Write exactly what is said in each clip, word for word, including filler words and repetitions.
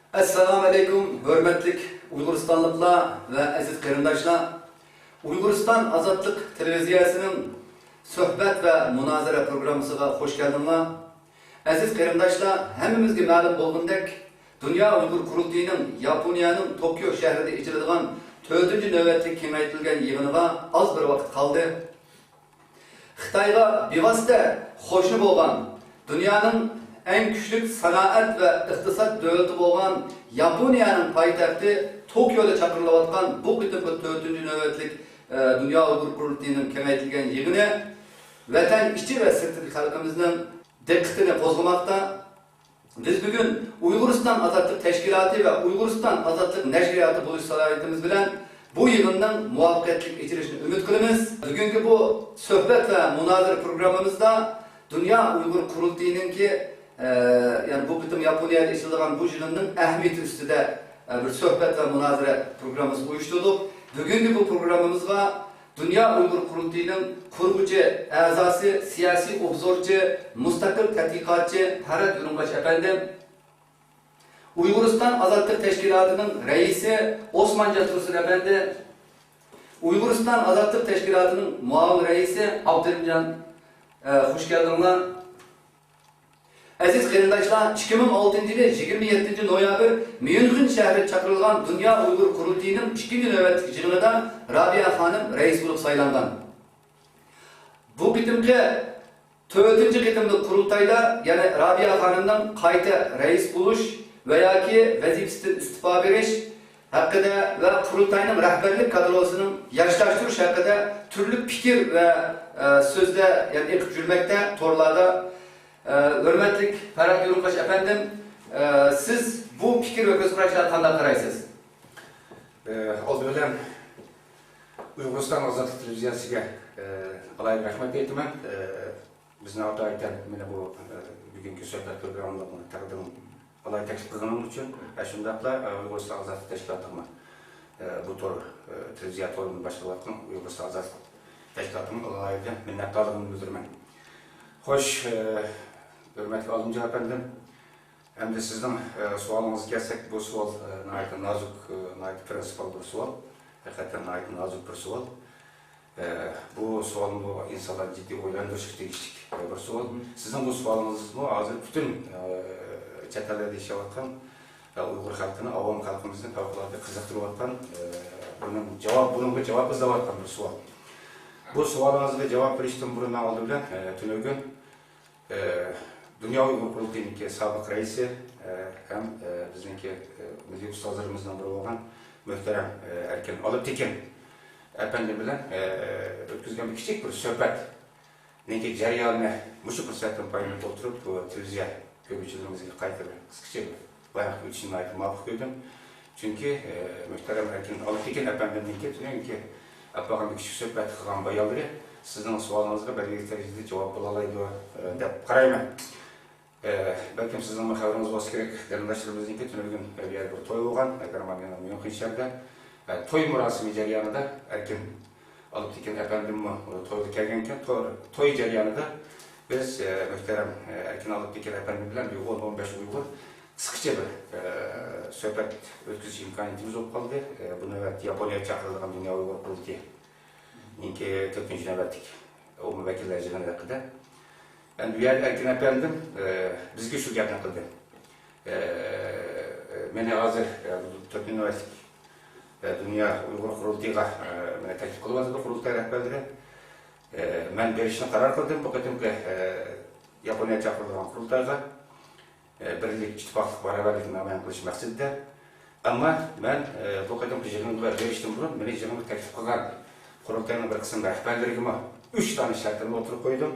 ئەسسالامۇ ئەلەيكۇم، ھۆرمەتلىك ئۇيغۇرىستانلىقلار ۋە ئەزىز قېرىنداشلار! ئۇيغۇرىستان ئازادلىق تېلېۋىزىيەسىنىڭ سۆھبەت ۋە مۇنازىرە پروگراممىسىغا خۇش كەلدىڭلار. ئەزىز قېرىنداشلار، ھەممىمىزگە مەلۇم بولغىنىدەك، دۇنيا ئۇيغۇر قۇرۇلتىيىنىڭ ياپونىيەنىڭ توكيو شەھىرىدە ئېچىلىدىغان تۆتىنچى نۆۋەتلىك كېڭەيتىلگەن يىغىنىغا ئاز بىر ۋاقىت قالدى. خىتايغا بىۋاسىتە قوشنا بولغان، دۇنيانىڭ ئەڭ كۈچلۈك سانائەت ۋە ئىقتىساد دۆلىتى بولغان ياپونىيەنىڭ پايتەختى توكيودا چاقىرىلىۋاتقان بۇ قېتىمقى تۆتىنچى نۆۋەتلىك، ئە، دۇنيا ئۇيغۇر قۇرۇلتىيىنىڭ كېڭەيتىلگەن يىغىنى ۋەتەن ئىچى ۋە سىرتىدىكى خەلقىمىزنىڭ دىققىتىنى قوزغىماقتا. بىز بۈگۈن ئۇيغۇرىستان ئازادلىق تەشكىلاتى ۋە ئۇيغۇرىستان ئازادلىق نەشرىياتى بولۇش سالاھىيىتىمىز بىلەن بۇ يىغىننىڭ مۇۋەپپەقىيەتلىك ئېچىلىشىنى ئۈمىد قىلىمىز. بۈگۈنكى بۇ سۆھبەت ۋە مۇنازىرە پروگراممىمىزدا دۇنيا ئۇيغۇر قۇرۇلتىيىنىڭكى، ئە، يەنى بۇ قېتىم ياپونىيەدە ئېچىلىدىغان بۇ يىغىننىڭ ئەھمىيىتى ئۈستىدە، ئە، بىر سۆھبەت ۋە مۇنازىرە پروگراممىسى ئۇيۇشتۇردۇق. بۈگۈنكى بۇ پروگراممىمىزغا دۇنيا ئۇيغۇر قۇرۇلتىيىنىڭ قۇرغۇچى ئەزاسى، سىياسىي ئوبزورچى، مۇستەقىل تەتقىقاتچى پەرھات يۇرۇڭباش ئەپەندىم، ئۇيغۇرىستان ئازادلىق تەشكىلاتىنىڭ رەئىسى ئوسمانجان تۇرسۇن ئەپەندى، ئۇيغۇرىستان ئازادلىق تەشكىلاتىنىڭ مۇئاۋىن رەئىسى ئابدۇرېھىمجان، ئە، خۇش كەلدىڭلار. ئەزىز قېرىنداشلار، ئىككى مىڭ ئالتىنچى يىلى يىگىرمە يەتتىنچى نويابىر ميۇنخېن شەھىرىدە چاقىرىلغان دۇنيا ئۇيغۇر قۇرۇلتىيىنىڭ ئىككىنچى نۆۋەتلىك يىغىنىدا رابىيە خانىم رەئىس بولۇپ سايلانغان. بۇ قېتىمقى تۆتىنچى قېتىملىق قۇرۇلتايدا يەنە رابىيە خانىمنىڭ قايتا رەئىس بولۇش ۋە ياكى ۋەزىپىسىدىن ئىستېپا بېرىش ھەققىدە ۋە قۇرۇلتاينىڭ رەھبەرلىك كادرولىسىنىڭ ياشلاشتۇرۇش ھەققىدە تۈرلۈك پىكىر ۋە، ئە، سۆزلەر يەنە ئېقىپ يۈرمەكتە تورلاردا. ئە، ھۆرمەتلىك پەرھات يۇرۇڭباش ئەپەندىم، ئە، سىز بۇ پىكىر ۋە كۆز قاراشلارغا قانداق قارايسىز؟ ئە، ئالدى بىلەن ئۇيغۇرىستان ئازادلىق تېلېۋىزىيەسىگە، ئە، ئالاھىدە رەھمەت ئېيتىمەن. ئە، بىزنى ئاتايىتەن مانا بۇ، ئە، بۈگۈنكى سۆھبەت پروگراممىلىقنى تەقدىم، ئالاھىدە تەكلىپ قىلغىنىڭ ئۈچۈن، ئە، شۇنداقلا، ئە، ئۇيغۇرىستان ئازادلىق تەشكىلاتىغىمۇ، ئە، بۇ تور، ئە، تېلېۋىزىيە تورىنى باشقۇرۇۋاتقان ئۇيغۇرىستان ئازادلىق تەشكىلاتىغىمۇ ئالاھىدە مىننەتدارلىقىمنى بىلدۈرىمەن. خوش، ئە، ھۆرمەتلىك ئالىمجان ئەپەندىم، ئەمدى سىزنىڭ، ئە، سوئالىڭىزغا كەلسەك، بۇ سوئال، ئە، ناھايىتى نازۇك، ئە، ناھايىتى پرىنسىپال بىر سوئال. ھەقىقەتەن ناھايىتى نازۇك بىر سوئال. ئە، بۇ سوئالمۇ ئىنسانلارنى جىددىي ئويلاندۇرۇشقا تېگىشلىك بىر سوئال. سىزنىڭ بۇ سوئالىڭىزمۇ ھازىر پۈتۈن، ئە، چەت ئەللەردە ياشاۋاتقان، ئە، ئۇيغۇر خەلقىنى، ئاۋام خەلقىمىزنى پەۋقۇلئاددە قىزىقتۇرۇۋاتقان، ئە، بۇنىڭ جاۋاب، بۇنىڭغا جاۋاب ئىزدەۋاتقان بىر سوئال. بۇ سوئالىڭىزغا جاۋاب بېرىشتىن بۇرۇن مەن ئالدى بىلەن، ئە، تۈنۈگۈن ئە، دۇنيا ئۇيغۇر قۇرۇلتىيىنىڭكى سابىق رەئىسى، ئە، ھەم، ئە، بىزنىڭكى، ئە، مىللىي ئۇستازلىرىمىزنىڭ بىرى بولغان مۆھتەرەم، ئە، ئەركىن ئالپتېكىن ئەپەندى بىلەن، ئە، ئۆتكۈزگەن بىر كىچىك بىر سۆھبەتنىڭكى جەريانىنى مۇشۇ پۇرسەتتىن پايدىلىنىپ ئولتۇرۇپ، بۇ تېلېۋىزىيە كۆرگۈچىلىرىمىزگە قايتا بىر قىسقىچە بىر بايان ئۆتۈشنى ناھايىتى مۇۋاپىق كۆردۈم. چۈنكى، ئە، مۆھتەرەم ئەركىن ئالپتېكىن ئەپەندىمنىڭكى تۈنۈگۈنكى ئەپ بارغان بىر كىچىك سۆھبەتتە قىلغان بايانلىرى سىزنىڭ سوئالىڭىزغا بەلگىلىك دەرىجىدە جاۋاب بولالايدۇ، ئە، دەپ قارايمەن. ئە، بەلكىم سىزنىڭمۇ خەۋىرىڭىز بولسا كېرەك، قېرىنداشلىرىمىزنىڭكى تۈنۈگۈن، ئە، بۇ يەردە بىر توي بولغان، ئە، گېرمانىيەنىڭ ميۇنخېن شەھىرىدە. ئە، توي مۇراسىمى جەريانىدا ئەركىن ئالپتېكىن ئەپەندىممۇ تويغا كەلگەنىكەن. توي، توي جەريانىدا بىز، ئە، مۆھتەرەم، ئە، ئەركىن ئالپتېكىن ئەپەندى بىلەن بىر ئون، ئون بەش ئۇيغۇر قىسقىچە بىر، ئە، سۆھبەت ئۆتكۈزۈش ئىمكانىيىتىمىز بولۇپ قالدى. ئە، بۇ نۆۋەت ياپونىيەگە چاقىرىلغان دۇنيا ئۇيغۇر قۇرۇلتىيىنىڭكى تۆتىنچى نۆۋەتلىك ئومۇمىي ۋەكىللەر يىغىنى ھەققىدە. ئەمدى بۇ يەردە ئەركىن ئەپەندىم، ئە، بىزگە شۇ گەپنى قىلدى. ئە، مېنى ھازىر، ئە، بۇ تۆتىنچى نۆۋەتلىك، ئە، دۇنيا ئۇيغۇر قۇرۇلتىيىغا، ئە، مېنى تەكلىپ قىلىۋاتىدۇ قۇرۇلتاي رەھبەرلىرى. ئە، مەن بېرىشنى قارار قىلدىم. بۇ قېتىمقى، ئە، ياپونىيەگە چاقىرىلغان قۇرۇلتايغا، ئە، بىرلىك، ئىتتىپاقلىق، باراۋەرلىكنى نامايان قىلىش مەقسىتىدە. ئەمما مەن، ئە، بۇ قېتىمقى يىغىنغا بېرىشتىن بۇرۇن مېنى يىغىنغا تەكلىپ قىلغان قۇرۇلتاينىڭ بىر قىسىم رەھبەرلىرىگىمۇ ئۈچ دانە شەرتىمنى ئوتتۇرىغا قويدۇم.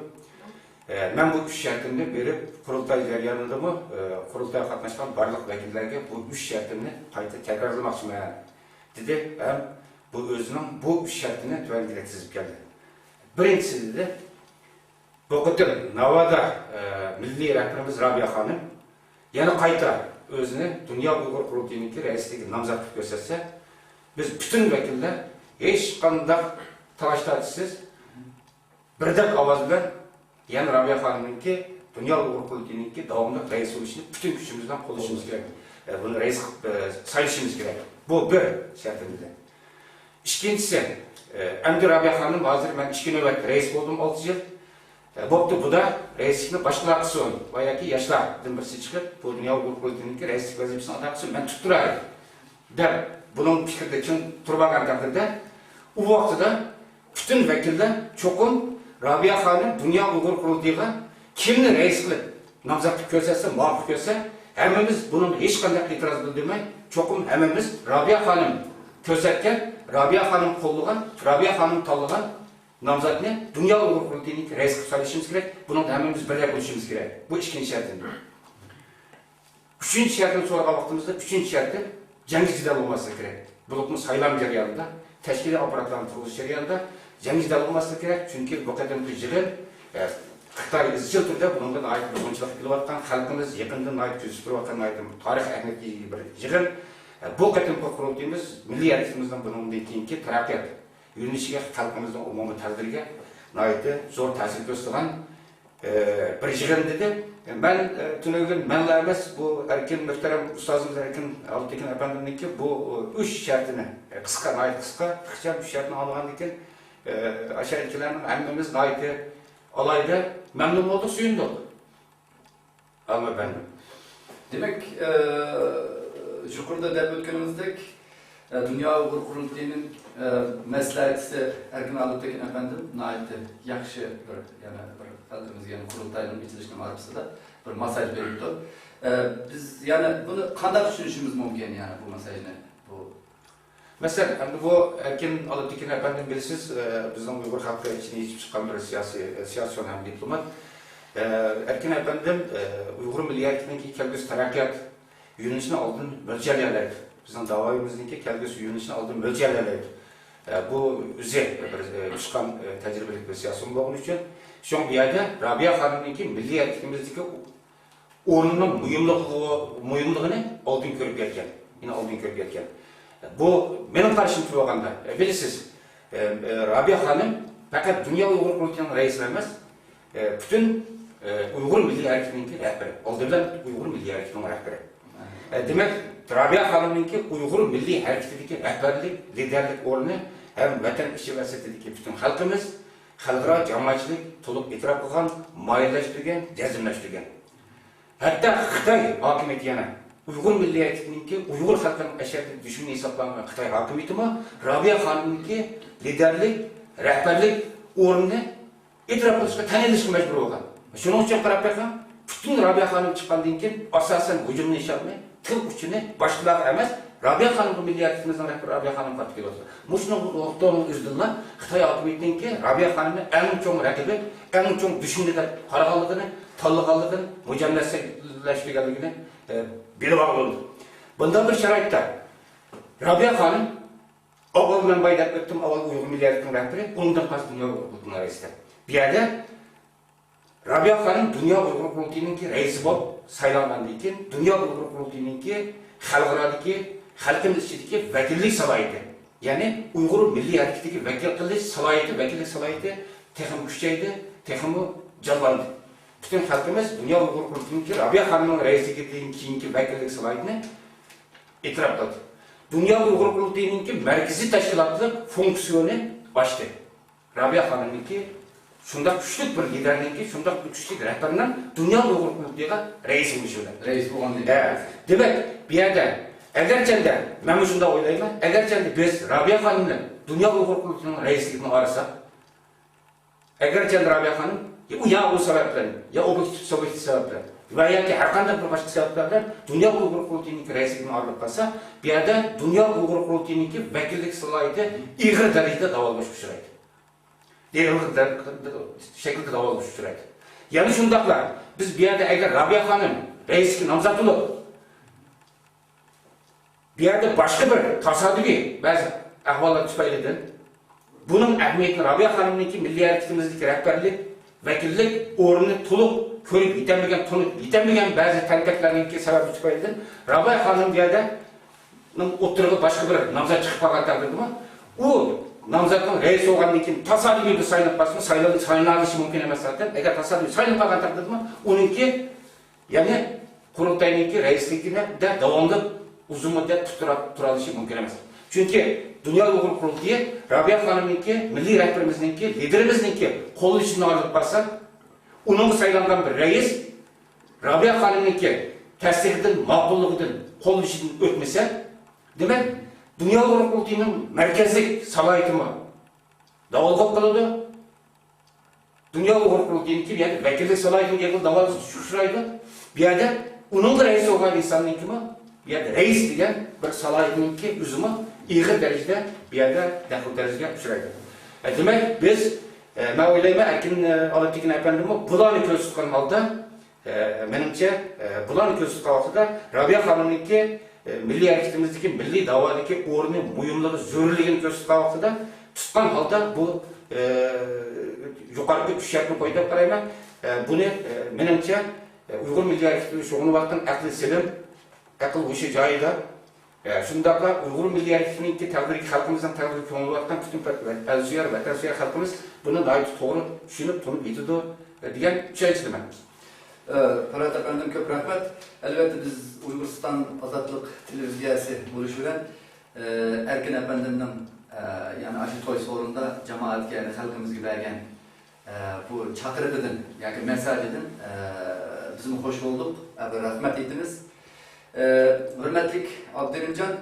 ئە، مەن بۇ ئۈچ شەرتىمنى بېرىپ، قۇرۇلتاي جەريانىدىمۇ، ئە، قۇرۇلتايغا قاتناشقان بارلىق ۋەكىللەرگە بۇ ئۈچ شەرتىمنى قايتا تەكرارلىماقچىمەن، دېدى ھەم بۇ ئۆزىنىڭ بۇ ئۈچ شەرتىنى تۆۋەندىكىدەك تىزىپ كەلدى. بىرىنچىسى، دېدى، بۇ قېتىم ناۋادا، ئە، مىللىي رەھبىرىمىز رابىيە خانىم يەنە قايتا ئۆزىنى دۇنيا ئۇيغۇر قۇرۇلتىيىنىڭكى رەئىسلىكىگە نامزات قىلىپ كۆرسەتسە، بىز پۈتۈن ۋەكىللەر ھېچقانداق تالاش-تارتىشسىز بىردەك ئاۋاز بىلەن يەنە رابىيە خانىمنىڭكى دۇنيا ئۇيغۇر قۇرۇلتىيىنىڭكى داۋاملىق رەئىس بولۇشىنى پۈتۈن كۈچىمىز بىلەن قوللىشىمىز كېرەك. ئە، بۇنى رەئىس قىلىپ، ئە، سايلىشىمىز كېرەك. بۇ بىر شەرتىمىز. ئىككىنچىسى، ئە، ئەمدى رابىيە خانىم، ھازىر مەن ئىككى نۆۋەت رەئىس بولدۇم، ئالتە يىل. ئە، بوپتۇ، بۇدا رەئىسلىكنى باشقىلار قىلسۇن ۋە ياكى ياشلاردىن بىرسى چىقىپ، بۇ دۇنيا ئۇيغۇر قۇرۇلتىيىنىڭكى رەئىسلىك ۋەزىپىسىنى ئادا قىلسۇن، مەن تۇتۇپ تۇراي، دەپ، بۇنىڭ پىكرىدە چىڭ تۇرۇپ ئالغان تەقدىردە، ئۇ ۋاقتىدا پۈتۈن ۋەكىللەر چوقۇم رابىيە خانىم دۇنيا ئۇيغۇر قۇرۇلتىيىغا كىمنى رەئىس قىلىپ نامزات قىلىپ كۆرسەتسە، مۇۋاپىق كۆرسە، ھەممىمىز بۇنىڭغا ھېچقانداق ئېتىراز بىلدۈرمەي، چوقۇم ھەممىمىز رابىيە خانىم كۆرسەتكەن، رابىيە خانىم قوللىغان، رابىيە خانىم تاللىغان نامزاتنى دۇنيا ئۇيغۇر قۇرۇلتىيىنىڭكى رەئىس قىلىپ سايلىشىمىز كېرەك. بۇنىڭدا ھەممىمىز بىردەك بولۇشىمىز كېرەك. بۇ ئىككىنچى شەرتىمىز. ئۈچىنچى شەرتنى سورىغان ۋاقتىمىزدا، ئۈچىنچى شەرتى، جەڭگى جېدەل بولماسلىقى كېرەك. بولۇپمۇ سايلام جەريانىدا، تەشكىلىي ئاپپاراتلارنى تۇرغۇزۇش جەريانىدا جەڭگى جېدەل بولماسلىقى كېرەك. چۈنكى بۇ قېتىمقى يىغىن، ئە، خىتاي ئىزچىل تۈردە بۇنىڭغا ناھايىتى بۇزغۇنچىلىق قىلىۋاتقان، خەلقىمىز يېقىندىن ناھايىتى كۆزىتىپ تۇرۇۋاتقان ناھايىتى تارىخىي ئەھمىيەتكە ئىگە بىر يىغىن. ئە، بۇ قېتىمقى قۇرۇلتىيىمىز مىللىي ھەرىكىتىمىزنىڭ بۇنىڭدىن كېيىنكى تەرەققىيات يۆنىلىشىگە، خەلقىمىزنىڭ ئومۇمىي تەقدىرىگە ناھايىتى زور تەسىر كۆرسىتىدىغان، ئە، بىر يىغىن دېدى. مەن، ئە، تۈنۈگۈن مەنلا ئەمەس، بۇ ئەركىن، مۆھتەرەم ئۇستازىمىز ئەركىن ئالپتېكىن ئەپەندىمنىڭكى بۇ، ئە، ئۈچ شەرتىنى، ئە، قىسقا، ناھايىتى قىسقا، قىسقىچە ئۈچ شەرتنى ئاڭلىغاندىن كېيىن، ئە، ئاشۇ ئەركىنلەرنىڭ ھەممىمىز ناھايىتى ئالاھىدە مەمنۇن بولدۇق، سۆيۈندۇق. ئالما بەندىم. دېمەك، ئە، يۇقىرىدا دەپ ئۆتكىنىمىزدەك، ئە، دۇنيا ئۇيغۇر قۇرۇلتىيىنىڭ، ئە، مەسلىھەتچىسى ئەركىن ئالپتېكىن ئەپەندىم ناھايىتى ياخشى بىر، يەنە بىر خەلقىمىزگە، يەنە قۇرۇلتاينىڭ ئېچىلىشىنىڭ ئارقىسىدا بىر ماساژ بېرىپتۇ. ئە، بىز يەنە بۇنى قانداق چۈشىنىشىمىز مۇمكىن، يەنە بۇ ماساژنى؟ بۇ مەسىلەن، ئەمدى بۇ ئەركىن ئالپتېكىن ئەپەندىم، بىلىسىز، ئە، بىزنىڭ ئۇيغۇر خەلقى ئىچىدىن يېتىپ چىققان بىر سىياسىي، ئە، سىياسىيون ھەم دىپلومات. ئە، ئەركىن ئەپەندىم، ئە، ئۇيغۇر مىللىي ھەرىكىتىنىڭكى كەلگۈسى تەرەققىيات يۆنىلىشىنى ئالدىن مۆلچەرلىيەلەيدۇ. بىزنىڭ داۋايىمىزنىڭكى كەلگۈسى يۆنىلىشىنى ئالدىن مۆلچەرلەيەلەيدۇ. ئە، بۇ ئۆزى بىر، ئە، ئۇچقان، ئە، تەجرىبىلىك بىر سىياسىيون بولغىنى ئۈچۈن، شۇڭا بۇ يەردە رابىيە خانىمنىڭكى مىللىي ھەرىكىتىمىزدىكى ئورنىنىڭ مۇھىملىقىغا، مۇھىملىقىنى ئالدىن كۆرۈپ يەتكەن. يەنە ئالدىن كۆرۈپ يەتكەن. بۇ مېنىڭ قارىشىمچە بولغاندا، ئە، بىلىسىز، ئە، ئە، رابىيە خانىم پەقەت دۇنيا ئۇيغۇر قۇرۇلتىيىنىڭ رەئىسى ئەمەس، ئە، پۈتۈن، ئە، ئۇيغۇر مىللىي ھەرىكىتىنىڭكى رەھبىرى. ئالدى بىلەن ئۇيغۇر مىللىي ھەرىكىتىنىڭ رەھبىرى. ئە، دېمەك، رابىيە خانىمنىڭكى ئۇيغۇر مىللىي ھەرىكىتىدىكى رەھبەرلىك، لىدەرلىك ئورنى ھەم ۋەتەن ئىچى ۋە سىرتىدىكى پۈتۈن خەلقىمىز، خەلقئارا جامائەتچىلىك تولۇق ئېتىراپ قىلغان، مۇئەييەنلەشتۈرگەن، جەزملەشتۈرگەن. ھەتتا خىتاي ھاكىمىيىتى يەنە ئۇيغۇر مىللىي ھەرىكىتىنىڭكى، ئۇيغۇر خەلقىنىڭ ئەشەددىي دۈشمىنى ھېسابلانغان خىتاي ھاكىمىيىتىمۇ رابىيە خانىمنىڭكى لىدەرلىك، رەھبەرلىك ئورنىنى ئېتىراپ قىلىشقا، تەن ئېلىشقا مەجبۇر بولغان. شۇنىڭ ئۈچۈن قاراپ بېقىڭ، پۈتۈن رابىيە خانىم چىققاندىن كېيىن، ئاساسەن، ھۇجۇمنى ئېچەلمەي، تىل ئۇچىنى باشقىلارغا ئەمەس، رابىيە خانىمغا، مىللىي ھەرىكىتىمىزنىڭ رەھبىرى رابىيە خانىمغا قارىتىپ كېلىۋاتىدۇ. مۇشۇ نۇقتىنىڭ ئۆزىدىنلا خىتاي ھاكىمىيىتىنىڭكى رابىيە خانىمنى ئەڭ چوڭ رەقىبى، ئەڭ چوڭ دۈشمىنى دەپ قارىغانلىقىنى، تاللىغانلىقىنى، مۇجەممەسلەشتۈرگەنلىكىنى، ئە، بىلىۋالغىلى بولىدۇ. بۇنداق بىر شارائىتتا رابىيە خانىم، ئاۋۋال مەن بايا دەپ ئۆتتۈم، ئاۋۋال ئۇيغۇر مىللىي ھەرىكىتىنىڭ رەھبىرى، ئۇنىڭدىن قايسى دۇنيا ئۇيغۇر قۇرۇلتىيىنىڭ رەئىسى دەپ. بۇ يەردە رابىيە خانىم دۇنيا ئۇيغۇر قۇرۇلتىيىنىڭكى رەئىسى بولۇپ سايلانغاندىن كېيىن، دۇنيا ئۇيغۇر قۇرۇلتىيىنىڭكى خەلقئارادىكى، خەلقىمىز ئىچىدىكى ۋەكىللىك سالاھىيىتى، يەنى ئۇيغۇر مىللىي ھەرىكىتىگە ۋەكىل قىلىش سالاھىيىتى، ۋەكىللىك سالاھىيىتى تېخىمۇ كۈچەيدى، تېخىمۇ جانلاندى. پۈتۈن خەلقىمىز دۇنيا ئۇيغۇر قۇرۇلتىيىنىڭكى رابىيە خانىمنىڭ رەئىسلىكىدىن كېيىنكى ۋەكىللىك سالاھىيىتىنى ئېتىراپ قىلدى. دۇنيا ئۇيغۇر قۇرۇلتىيىنىڭكى مەركىزىي تەشكىلاتلىق فۇنكسىيونى ئاچتى. رابىيە خانىمنىڭكى شۇنداق كۈچلۈك بىر لىدەرنىڭكى، شۇنداق بىر كۈچلۈك رەھبەرنىڭ دۇنيا ئۇيغۇر قۇرۇلتىيىغا رەئىس بولۇشى بىلەن. رەئىس بولغاندىن ھە، كېيىن. دېمەك، بۇ يەردە ئەگەرچەندە، مەن مۇشۇنداق ئويلايمەن، ئەگەرچەندە بىز رابىيە خانىمنى دۇنيا ئۇيغۇر قۇرۇلتىيىنىڭ رەئىسلىكىدىن ئايرىساق، ئەگەرچەندە رابىيە خانىم، يا ئۇ، يا ئۇ سەۋەب بىلەن، يا ئوبيېكتىپ، سۇبيېكتىپ سەۋەب بىلەن ۋە ياكى ھەر قانداق بىر باشقا سەۋەبلەر بىلەن دۇنيا ئۇيغۇر قۇرۇلتىيىنىڭكى رەئىسلىكىدىن ئايرىلىپ قالسا، بۇ يەردە دۇنيا ئۇيغۇر قۇرۇلتىيىنىڭكى ۋەكىللىك سالاھىيىتى ئېغىر دەرىجىدە داۋالغۇشقا ئۇچرايدۇ. ئېغىر دەر-، شەكىلدە داۋالغۇشقا ئۇچرايدۇ. يەنە شۇنداقلا بىز بۇ يەردە ئەگەر رابىيە خانىم رەئىسلىككە نامزات بولۇپ، بۇ يەردە باشقا بىر تاسادىپىي بەزى ئەھۋاللار تۈپەيلىدىن بۇنىڭ ئەھمىيىتىنى، رابىيە خانىمنىڭكى مىللىي ھەرىكىتىمىزدىكى رەھبەرلىك، ۋەكىللىك ئورنىنى تولۇق كۆرۈپ يېتەلمىگەن، تونۇپ يېتەلمىگەن بەزى تەنقىدلەرنىڭكى سەۋەبى تۈپەيلىدىن رابىيە خانىم بۇ يەردە ئوتتۇرىغا باشقا بىر نامزات چىقىپ قالغان تەقدىردىمۇ، ئۇ نامزاتنىڭ رەئىس بولغاندىن كېيىن تاسادىپىي بىر سايلىنىپ قالسىمۇ، سايلىنىپ، سايلىنالىشى مۇمكىن ئەمەس زاتەن. ئەگەر تاسادىپىي سايلىنىپ قالغان تەقدىردىمۇ، ئۇنىڭكى يەنى قۇرۇلتاينىڭكى رەئىسلىكىدە داۋاملىق ئۇزۇن مۇددەت تۇتۇپ تۇرالىشى مۇمكىن ئەمەس. چۈنكى دۇنيا ئۇيغۇر قۇرۇلتىيى رابىيە خانىمنىڭكى، مىللىي رەھبىرىمىزنىڭكى، لىدېرىمىزنىڭكى قوللىشىدىن ئايرىلىپ قالسا، ئۇنىڭغا سايلانغان بىر رەئىس رابىيە خانىمنىڭكى تەستىقىدىن، ماقۇللۇقىدىن، قوللىشىدىن ئۆتمىسە، دېمەك، دۇنيا ئۇيغۇر قۇرۇلتىيىنىڭ مەركەزلىك سالاھىيىتىمۇ داۋالغۇپ قالىدۇ. دۇنيا ئۇيغۇر قۇرۇلتىيىنىڭكى بۇ يەردە ۋەكىللىك سالاھىيىتىنىڭ يەنە داۋالغۇپ ئۇچرايدۇ. بۇ يەردە ئۇنىڭغا رەئىس بولغان ئىنساننىڭكىمۇ بۇ يەردە رەئىس دېگەن بىر سالاھىيىتىنىڭكى ئۆزىمۇ ئېغىر دەرىجىدە بۇ يەردە دەخلى دەرىجىگە ئۇچرايدۇ. ئە، دېمەك، بىز، ئە، مەن ئويلايمەن، ئەركىن، ئە، ئالپتېكىن ئەپەندىمۇ بۇلارنى كۆرسەتكەن ھالدا، ئە، مېنىڭچە، ئە، بۇلارنى كۆرسەتكەن ۋاقتىدا رابىيە خانىمنىڭكى، ئە، مىللىي ھەرىكىتىمىزدىكى، مىللىي داۋادىكى ئورنى، مۇھىملىقى، زۆرۈرلۈكىنى كۆرسەتكەن ۋاقتىدا تۇتقان ھالدا بۇ، ئە، يۇقىرىقى ئۈچ شەرتنى قويدى دەپ قارايمەن. ئە، بۇنى، ئە، مېنىڭچە، ئە، ئۇيغۇر مىللىي ھەرىكىتى بىلەن شۇغۇللىنىۋاتقان ئەقلى سېلىم، ئەقىل ھوشى جايىدا، ئە، شۇنداقلا ئۇيغۇر مىللىي ھەرىكىتىنىڭكى تەقدىرىگە، خەلقىمىزنىڭ تەقدىرىگە كۆڭۈل بۆلۈۋاتقان پۈتۈن ۋەتەنسۆيەر، ۋەتەنسۆيەر خەلقىمىز بۇنى ناھايىتى توغرا چۈشىنىپ، تونۇپ يېتىدۇ، ئە، دېگەن ئىشەنچتىمەن. ئە، پەرھات ئەپەندىم، كۆپ رەھمەت. ئەلۋەتتە، بىز ئۇيغۇرىستان ئازادلىق تېلېۋىزىيەسى بولۇش بىلەن، ئە، ئەركىن ئەپەندىمنىڭ، ئە، يەنى ئاشۇ توي سورۇندا جامائەتكە، يەنى خەلقىمىزگە بەرگەن، ئە، بۇ چاقىرىقىدىن ياكى مېسساژىدىن، ئە، بىزمۇ خوش بولدۇق، ئە، بىر رەھمەت ئېيتىمىز. ئە، ھۆرمەتلىك ئابدۇرېھىمجان،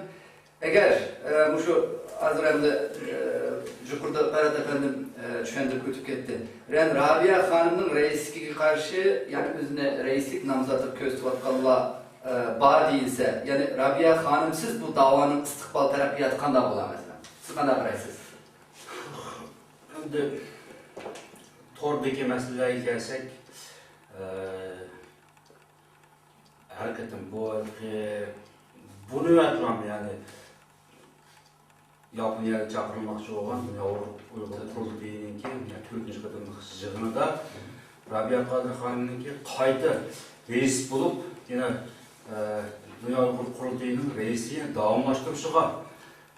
ئەگەر، ئە، مۇشۇ ھازىر ئەمدى، ئە، يۇقىرىدا پەرھات ئەپەندىم، ئە، چۈشەندۈرۈپ ئۆتۈپ كەتتى. يەنى رابىيە خانىمنىڭ رەئىسلىكىگە قارشى، يەنى ئۆزىنى رەئىسلىك نامزاتلىق كۆرسىتىۋاتقانلار، ئە، بار دېيىلسە، يەنى رابىيە خانىمسىز بۇ داۋانىڭ ئىستىقبال تەرەققىياتى قانداق بولار مەسىلەن؟ سىز قانداق قارايسىز؟ ئەمدى توردىكى مەسىلىلەرگە كەلسەك، ئە، ھەر قېتىم بۇ ھېلىقى، بۇ نۆۋەتلام، يەنى ياپونىيەگە چاقىرىلماقچى بولغان دۇنيا ئۇيغۇر قۇرۇلتىيىنىڭكى تۆتىنچى قېتىملىق يىغىنىدا رابىيە قادىر خانىمنىڭكى قايتا رەئىس بولۇپ، يەنە، ئە، دۇنيا ئۇيغۇر قۇرۇلتىيىنىڭ رەئىسلىكىنى داۋاملاشتۇرۇشىغا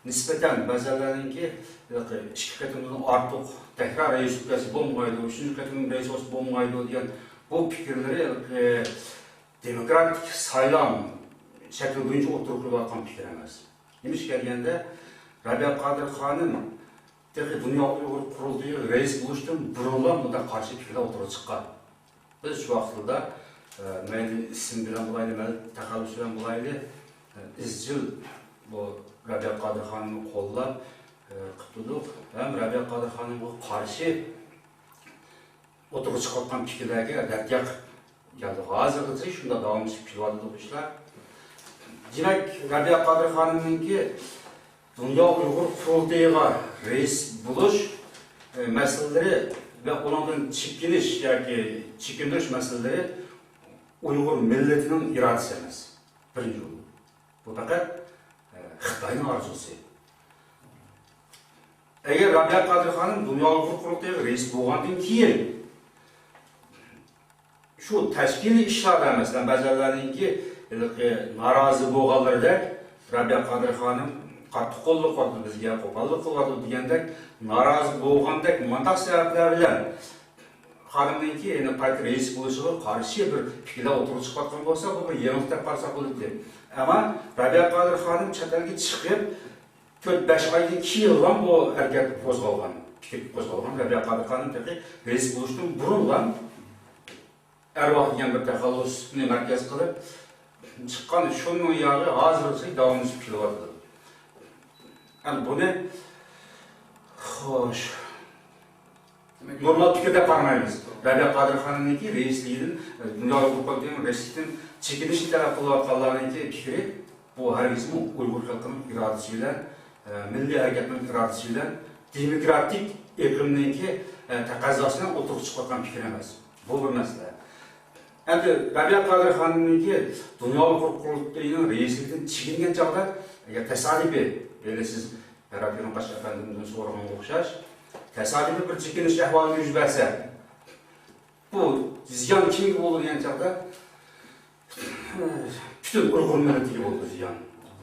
نىسبەتەن بەزىلەرنىڭكى ھېلىقى ئىككى قېتىمدىن ئارتۇق تەكرار رەئىس بولسا بولمايدۇ، ئۈچىنچى قېتىم رەئىس بولسا بولمايدۇ دېگەن بۇ پىكىرلىرى ھېلىقى دېموكراتىك سايلام شەكلى بويىچە ئوتتۇرىغا قويۇلۇۋاتقان پىكىر ئەمەس. نېمىشقا دېگەندە، رەبىيە قادىر خانىم تېخى دۇنيا ئۇيغۇر قۇرۇلتىيىغا رەئىس بولۇشتىن بۇرۇنلا بۇنداق قارشى پىكىرلەر ئوتتۇرىغا چىققان. بىز شۇ ۋاقىتلىرىدا، ئە، مەيلى ئىسىم بىلەن بولايلى، مەيلى تەخەللۇس بىلەن بولايلى، ئە، ئىزچىل بۇ رەبىيە قادىر خانىمنى قوللاپ، ئە، قۇتلىدۇق ھەم رەبىيە قادىر خانىمغا قارشى ئوتتۇرىغا چىقىۋاتقان پىكىرلەرگە رەت ياق كەلدۇق. ھازىرغىچە شۇنداق داۋاملىشىپ كېلىۋاتىدۇ ئىشلار. دېمەك، رەبىيە قادىر خانىمنىڭكى دۇنيا ئۇيغۇر قۇرۇلتىيىغا رەئىس بولۇش، ئە، مەسىلىلىرى ۋە ئۇنىڭدىن چېكىنىش ياكى چېكىندۈرۈش مەسىلىلىرى ئۇيغۇر مىللىتىنىڭ ئىرادىسى ئەمەس. بىرىنچى ئورۇن. بۇ پەقەت، ئە، خىتاينىڭ ئارزۇسى. ئەگەر رابىيە قادىر خانىم دۇنيا ئۇيغۇر قۇرۇلتىيىغا رەئىس بولغاندىن كېيىن، شۇ تەشكىلىي ئىشلاردا، مەسىلەن، بەزىلەرنىڭكى ھېلىقى نارازى بولغانلىرىدەك، رابىيە قادىر خانىم قاتتىق قوللۇق قىلىۋاتىدۇ، بىزگە قوپاللىق قىلىۋاتىدۇ دېگەندەك، نارازى بولغاندەك، مۇنداق سەۋەبلەر بىلەن خانىمنىڭكى يەنە قايتا رەئىس بولۇشىغا قارشى بىر پىكىرلەر ئوتتۇرىغا چىقىۋاتقان بولسا، بۇ بىر يېڭىلىق دەپ قارىساق بولاتتى. ئەمما رابىيە قادىر خانىم چەت ئەلگە چىقىپ، تۆت-بەش ئايدىن كېيىنلا بۇ ھەرىكەت قوزغالغان، پىكىر قوزغالغان. رابىيە قادىر خانىم تېخى رەئىس بولۇشتىن بۇرۇنلا ئەرۋاھ دېگەن بىر تەخەللۇسنى مەركەز قىلىپ چىققان، شۇنىڭ ياغى ھازىرغىچە داۋاملىشىپ كېلىۋاتىدۇ. ئەمدى بۇنى، خوش، نورمال پىكىر دەپ قارىمايمىز. رەبىيە قادىر خانىمنىڭكى رەئىسلىكىدىن، دۇنيا ئۇيغۇر قۇرۇلتىيىنىڭ رەئىسلىكىدىن چېكىنىشنى تەلەپ قىلىۋاتقانلارنىڭكى پىكرى، بۇ ھەرگىزمۇ ئۇيغۇر خەلقىنىڭ ئىرادىسى بىلەن، ئە، مىللىي ھەرىكەتنىڭ ئىرادىسى بىلەن، دېموكراتىك ئېقىمنىڭكى، ئە، تەقەززاسى بىلەن ئوتتۇرىغا چىقىۋاتقان پىكىر ئەمەس. بۇ بىر مەسىلە. ئەمدى رەبىيە قادىر خانىمنىڭكى دۇنيا ئۇيغۇر قۇرۇلتىيىنىڭ رەئىسلىكىدىن چېكىنگەن چاغدا، ئەگەر تەسادىپىي، ھېلى سىز ياراتقان قاش ئەپەندىمدىن سورىغانغا ئوخشاش، تەسادىپىي بىر چېكىنىش ئەھۋالى يۈز بەرسە، بۇ زىيان كىمگە بولىدۇ دېگەن چاغدا، پۈتۈن ئۇيغۇر مىللىتىگە بولىدۇ زىيان.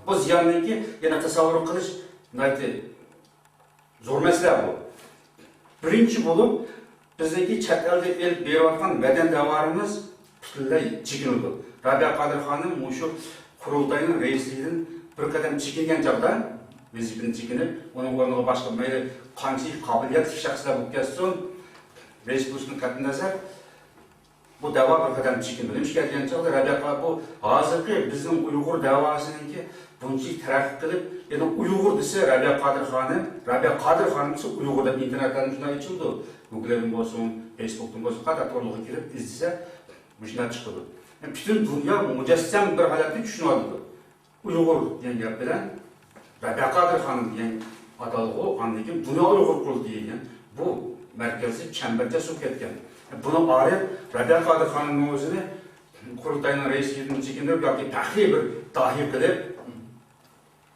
بۇ زىياننىڭكى يەنە تەسەۋۋۇر قىلىش ناھايىتى زور مەسىلە بۇ. بىرىنچى بولۇپ، بىزنىڭكى چەت ئەلدە ئېلىپ بېرىۋاتقان ۋەتەن دەۋرىمىز پۈتۈنلەي چېكىنىدۇ. رابىيە قادىر خانىم مۇشۇ قۇرۇلتاينىڭ رەئىسلىكىدىن بىر قەدەم چېكىنگەن چاغدا، ۋەزىپىدىن چېكىنىپ، ئۇنىڭ ئورنىغا باشقا مەيلى قانچىلىك قابىلىيەتلىك شەخسلەر بولۇپ كەتسۇن، رەئىس بولۇشتىن قەتئىينەزەر، بۇ دەۋا بىر قەدەم چېكىندى. نېمىشقا دېگەن چاغدا رابىيە قا-، بۇ ھازىرقى بىزنىڭ ئۇيغۇر دەۋاسىنىڭكى بۇنچىلىك تەرەققىي قىلىپ، يەنى ئۇيغۇر دېسە رابىيە قادىر خانىم، رابىيە قادىر خانىم دېسە ئۇيغۇر دەپ ئىنتېرنېتلەردىن شۇنداق ئېچىلىدۇ. گۇگلدىن بولسۇن، فېيسبۇكتىن بولسۇن، قانداق تورلارغا كىرىپ ئىزدىسە، مۇشۇنداق چىقىدۇ. پۈتۈن دۇنيا مۇجەسسەم بىر ھالەتتە چۈشىنىۋاتىدۇ. ئۇيغۇر دېگەن گەپ بىلەن رابىيە قادىر خانىم دېگەن ئاتالغۇ، ئاندىن كېيىن دۇنيا ئۇيغۇر قۇرۇلتىيى دېگەن بۇ مەركەزلىك چەمبەرچاس بولۇپ كەتكەن. بۇنىڭ ئارىپ رابىيە قادىر خانىمنىڭ ئۆزىنى قۇرۇلتاينىڭ رەئىسلىكىدىن چېكىندۈرۈپ ياكى پەخرىي بىر داھىي قىلىپ،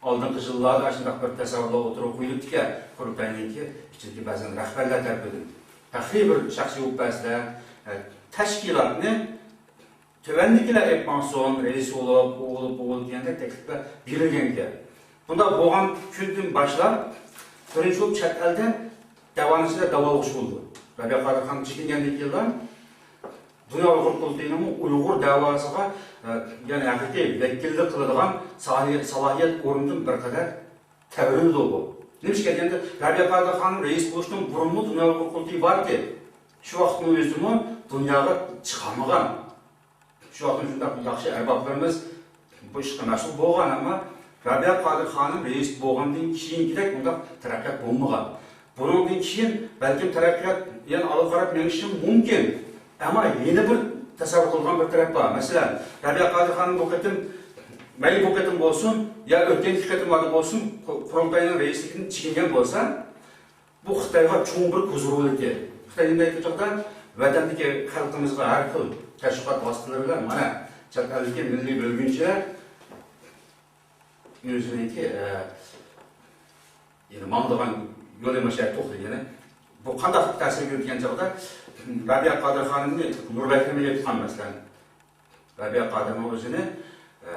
ئالدىنقى يىللاردا شۇنداق بىر تەسەۋۋۇرلار ئوتتۇرىغا قويۇلۇپتىكەن، قۇرۇلتاينىڭكى ئىچىدىكى بەزەن رەھبەرلەر تەرىپىدىن پەخرىي بىر شەخسىي ئوپپەسلەر، تەشكىلاتنى تۆۋەندىكىلەر ئېلىپ ماڭسۇن، رەئىس بولۇپ، ئۇ بولۇپ، بۇ بولۇپ دېگەندەك تەكلىپلەر بېرىلگەنىكەن. بۇنداق بولغان كۈندىن باشلاپ، بىرىنچى بولۇپ چەت ئەلدە دەۋانىڭ ئىچىدە داۋالغۇش بولدى. رابىيە قادىر خانىم چېكىنگەندىن كېيىنلا دۇنيا ئۇيغۇر قۇرۇلتىيىنىڭمۇ ئۇيغۇر دەۋاسىغا، ئە، يەنى ھەقىقىي ۋەكىللىك قىلىدىغان سالاھىيەت، سالاھىيەت ئورنىدىن بىر قەدەر تەۋرىنىدۇ بۇ. نېمىشقا دېگەندە، رابىيە قادىر خانىم رەئىس بولۇشتىن بۇرۇنمۇ دۇنيا ئۇيغۇر قۇرۇلتىيى بار ئىدى. شۇ ۋاقىتنىڭ ئۆزىدىمۇ دۇنياغا چىقالمىغان. شۇ ۋاقىتتا شۇنداق ياخشى ئەربابلىرىمىز بۇ ئىشقا مەسئۇل بولغان، ئەمما رابىيە قادىر خانىم رەئىس بولغاندىن كېيىنكىدەك ئۇنداق تەرەققىيات بولمىغان. بۇنىڭدىن كېيىن بەلكىم تەرەققىيات يەنە ئالغا قاراپ مېڭىشى مۇمكىن. ئەمما يەنە بىر تەسەۋۋۇر قىلغان بىر تەرەپ بار. مەسىلەن، رابىيە قادىر خانىم بۇ قېتىم، مەيلى بۇ قېتىم بولسۇن، يا ئۆتكەن ئىككى قېتىملاردا بولسۇن، قۇ-، قۇرۇلتاينىڭ رەئىسلىكىدىن چېكىنگەن بولسا، بۇ خىتايغا چوڭ بىر كوزىر بولىدىكەن. خىتاي نېمە دەيدىغان چاغدا، ۋەتەندىكى خەلقىمىزغا ھەر خىل تەشۋىقات ۋاسىتىلىرى بىلەن مانا چەت ئەلدىكى مىللىي بۆلگۈنچىلەر ئۆزىنىڭكى، ئە، يەنە ماڭىدىغان يولى مانا شۇ يەردە توختىدى. يەنە بۇ قانداق تەسىر كۆرسىتىدىغان چاغدا، رابىيە قادىر خانىمنى نۇربەكرىمگە يېتىققان مەسىلەن. رابىيە قادىرنىڭ ئۆزىنى، ئە،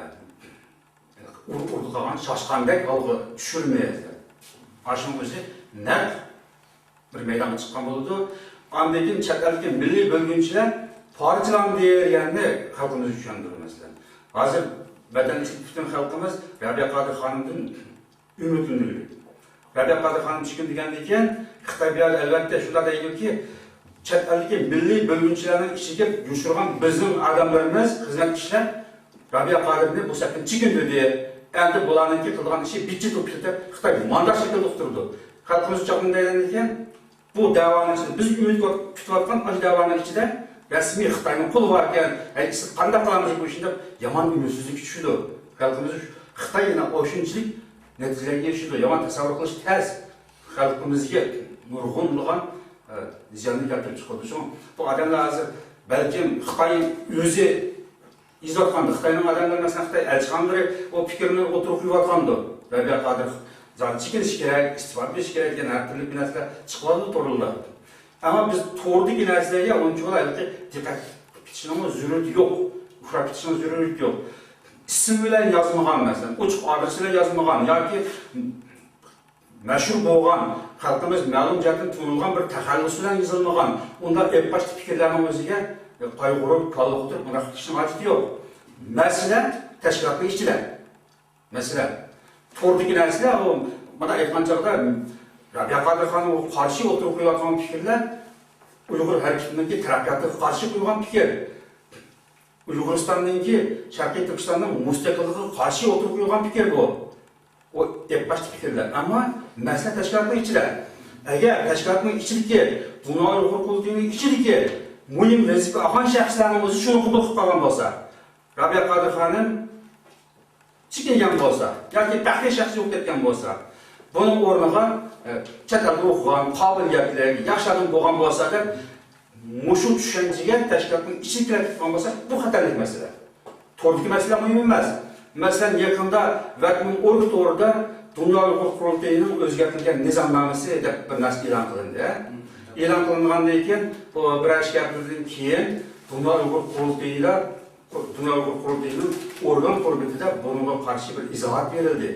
ئۇر-، ئۇرۇپ قالغان شاشقاندەك ھالغا چۈشۈرمەيدۇ. ئاشۇنىڭ ئۆزى نەق بىر مەيدانغا چىققان بولىدۇ. ئاندىن كېيىن چەت ئەلدىكى مىللىي بۆلگۈنچىلەر پارچىلاندى دېگەننى خەلقىمىزگە چۈشەندۈرىدۇ، مەسىلەن. ھازىر ۋەتەن ئىچىدىكى پۈتۈن خەلقىمىز رابىيە قادىر خانىمدىن ئۈمىدلىنىدۇ. رابىيە قادىر خانىم چېكىندى دېگەندىن كېيىن، خىتاي بۇ يەردە ئەلۋەتتە شۇنداق دەيدۇكى، چەت ئەلدىكى مىللىي بۆلگۈنچىلەرنىڭ ئىچىگە يوشۇرغان بىزنىڭ ئادەملىرىمىز، خىزمەتكىشىلەر رابىيە قادىرنى بۇ سەپتىن چېكىندۈردى. ئەمدى بۇلارنىڭكى قىلغان ئىشى بىت تۇتۇپ كېتىپ، خىتاي مانداق شەكىلدە ئۇقتۇرىدۇ. خەلقىمىز چاقنىدى دېگەندىن كېيىن، بۇ دەۋانىڭ ئىچىدە، بىز ئۈمىد كۈتۈۋاتقان ئاشۇ دەۋانىڭ ئىچىدە رەسمىي خىتاينىڭ قولى باركەن، ھەي، سىز قانداق قىلامىز بۇ ئىشنى دەپ يامان ئۈمىدسىزلىككە چۈشىدۇ. خەلقىمىز خىتاي يەنە ئاشۇنچىلىك نەتىجىلەرگە ئېرىشىدۇ. يامان تەسەۋۋۇر قىلىش تەس. خەلقىمىزگە نۇرغۇنلىغان، ئە، زىياننى كەلتۈرۈپ چىقىرىدۇ. شۇڭا بۇ ئادەملەر ھازىر بەلكىم خىتاي ئۆزى يېزىۋاتقاندۇ. خىتاينىڭ ئادەملىرى، مەسىلەن، خىتاي ئەلچىخانىلىرى ئۇ پىكىرنى ئوتتۇرىغا قويۇۋاتقاندۇ. رابىيە قادىر زادى چېكىنىشى كېرەك، ئىستېپا بېرىشى كېرەك دېگەن ھەر تۈرلۈك نەرسىلەر چىقىۋاتىدۇ تورلاردا. ئەمما بىز توردىكى نەرسىلەرگە ئۇنچىۋالا ھېلىقى دىققەت كېتىشنىڭمۇ زۆرۈرىيىتى يوق، ئۇخراپ كېتىشنىڭ زۆرۈرىيىتى يوق. ئىسىم بىلەن يازمىغان، مەسىلەن، ئوچۇق ئادرېس بىلەن يازمىغان ياكى مەشھۇر بولغان، خەلقىمىز مەلۇم جەھەتتىن تونۇلغان بىر تەخەللۇس بىلەن يېزىلمىغان ئۇنداق ئېپقاچتى پىكىرلەرنىڭ ئۆزىگە قايغۇرۇپ، كاللا قوتۇرۇپ، ئۇنداق قىلىشنىڭ ھاجىتى يوق. مەسىلەن، تەشكىلاتنىڭ ئىچىدە. مەسىلەن، توردىكى نەرسىلەر، ئۇ، مانا ئېيتقان چاغدا، رابىيە قادىر خانىمغا قارشى ئوتتۇرىغا قويۇۋاتقان پىكىرلەر ئۇيغۇر ھەرىكىتىنىڭكى تەرەققىياتىغا قارشى قويغان پىكىر. ئۇيغۇرىستاننىڭكى، شەرقىي تۈركىستاننىڭ مۇستەقىللىقىغا قارشى ئوتتۇرىغا قويغان پىكىر بۇ. ئۇ ئېپقاچتى پىكىرلەر. ئەمما مەسىلە تەشكىلاتنىڭ ئىچىدە. ئەگەر تەشكىلاتنىڭ ئىچىدىكى دۇنيا ئۇيغۇر قۇرۇلتىيىنىڭ ئىچىدىكى مۇھىم ۋەزىپە ئالغان شەخسلەرنىڭ ئۆزى شۇنى قوبۇل قىلىپ قالغان بولسا، رابىيە قادىر خانىم چېكىنگەن بولسا ياكى پەخرىي شەخس يوق كەتكەن بولسا، بۇنىڭ ئورنىغا، ئە، چەت ئەلدە ئوقۇغان، قابىلىيەتلىك، ياخشى ئادەم بولغان بولسا دەپ، مۇشۇ چۈشەنچىگە تەشكىلاتنىڭ ئىچىدىكىلەر كېتىپ قالغان بولسا، بۇ خەتەرلىك مەسىلە. توردىكى مەسىلە مۇھىم ئەمەس. مەسىلەن، يېقىندا ۋەتنىڭ ئورگى تورىدا دۇنيا ئۇيغۇر قۇرۇلتىيىنىڭ ئۆزگەرتىلگەن نىزامنامىسى دەپ بىر نەرسە ئېلان قىلىندى. ئېلان قىلىنغاندىن كېيىن، بۇ بىر ئىككى ھەپتىدىن كېيىن دۇنيا ئۇيغۇر قۇرۇلتىيىدا دۇنيا ئۇيغۇر قۇرۇلتىيىنىڭ ئورگان فورمىتىدا بۇنىڭغا قارشى بىر ئىزاھات بېرىلدى.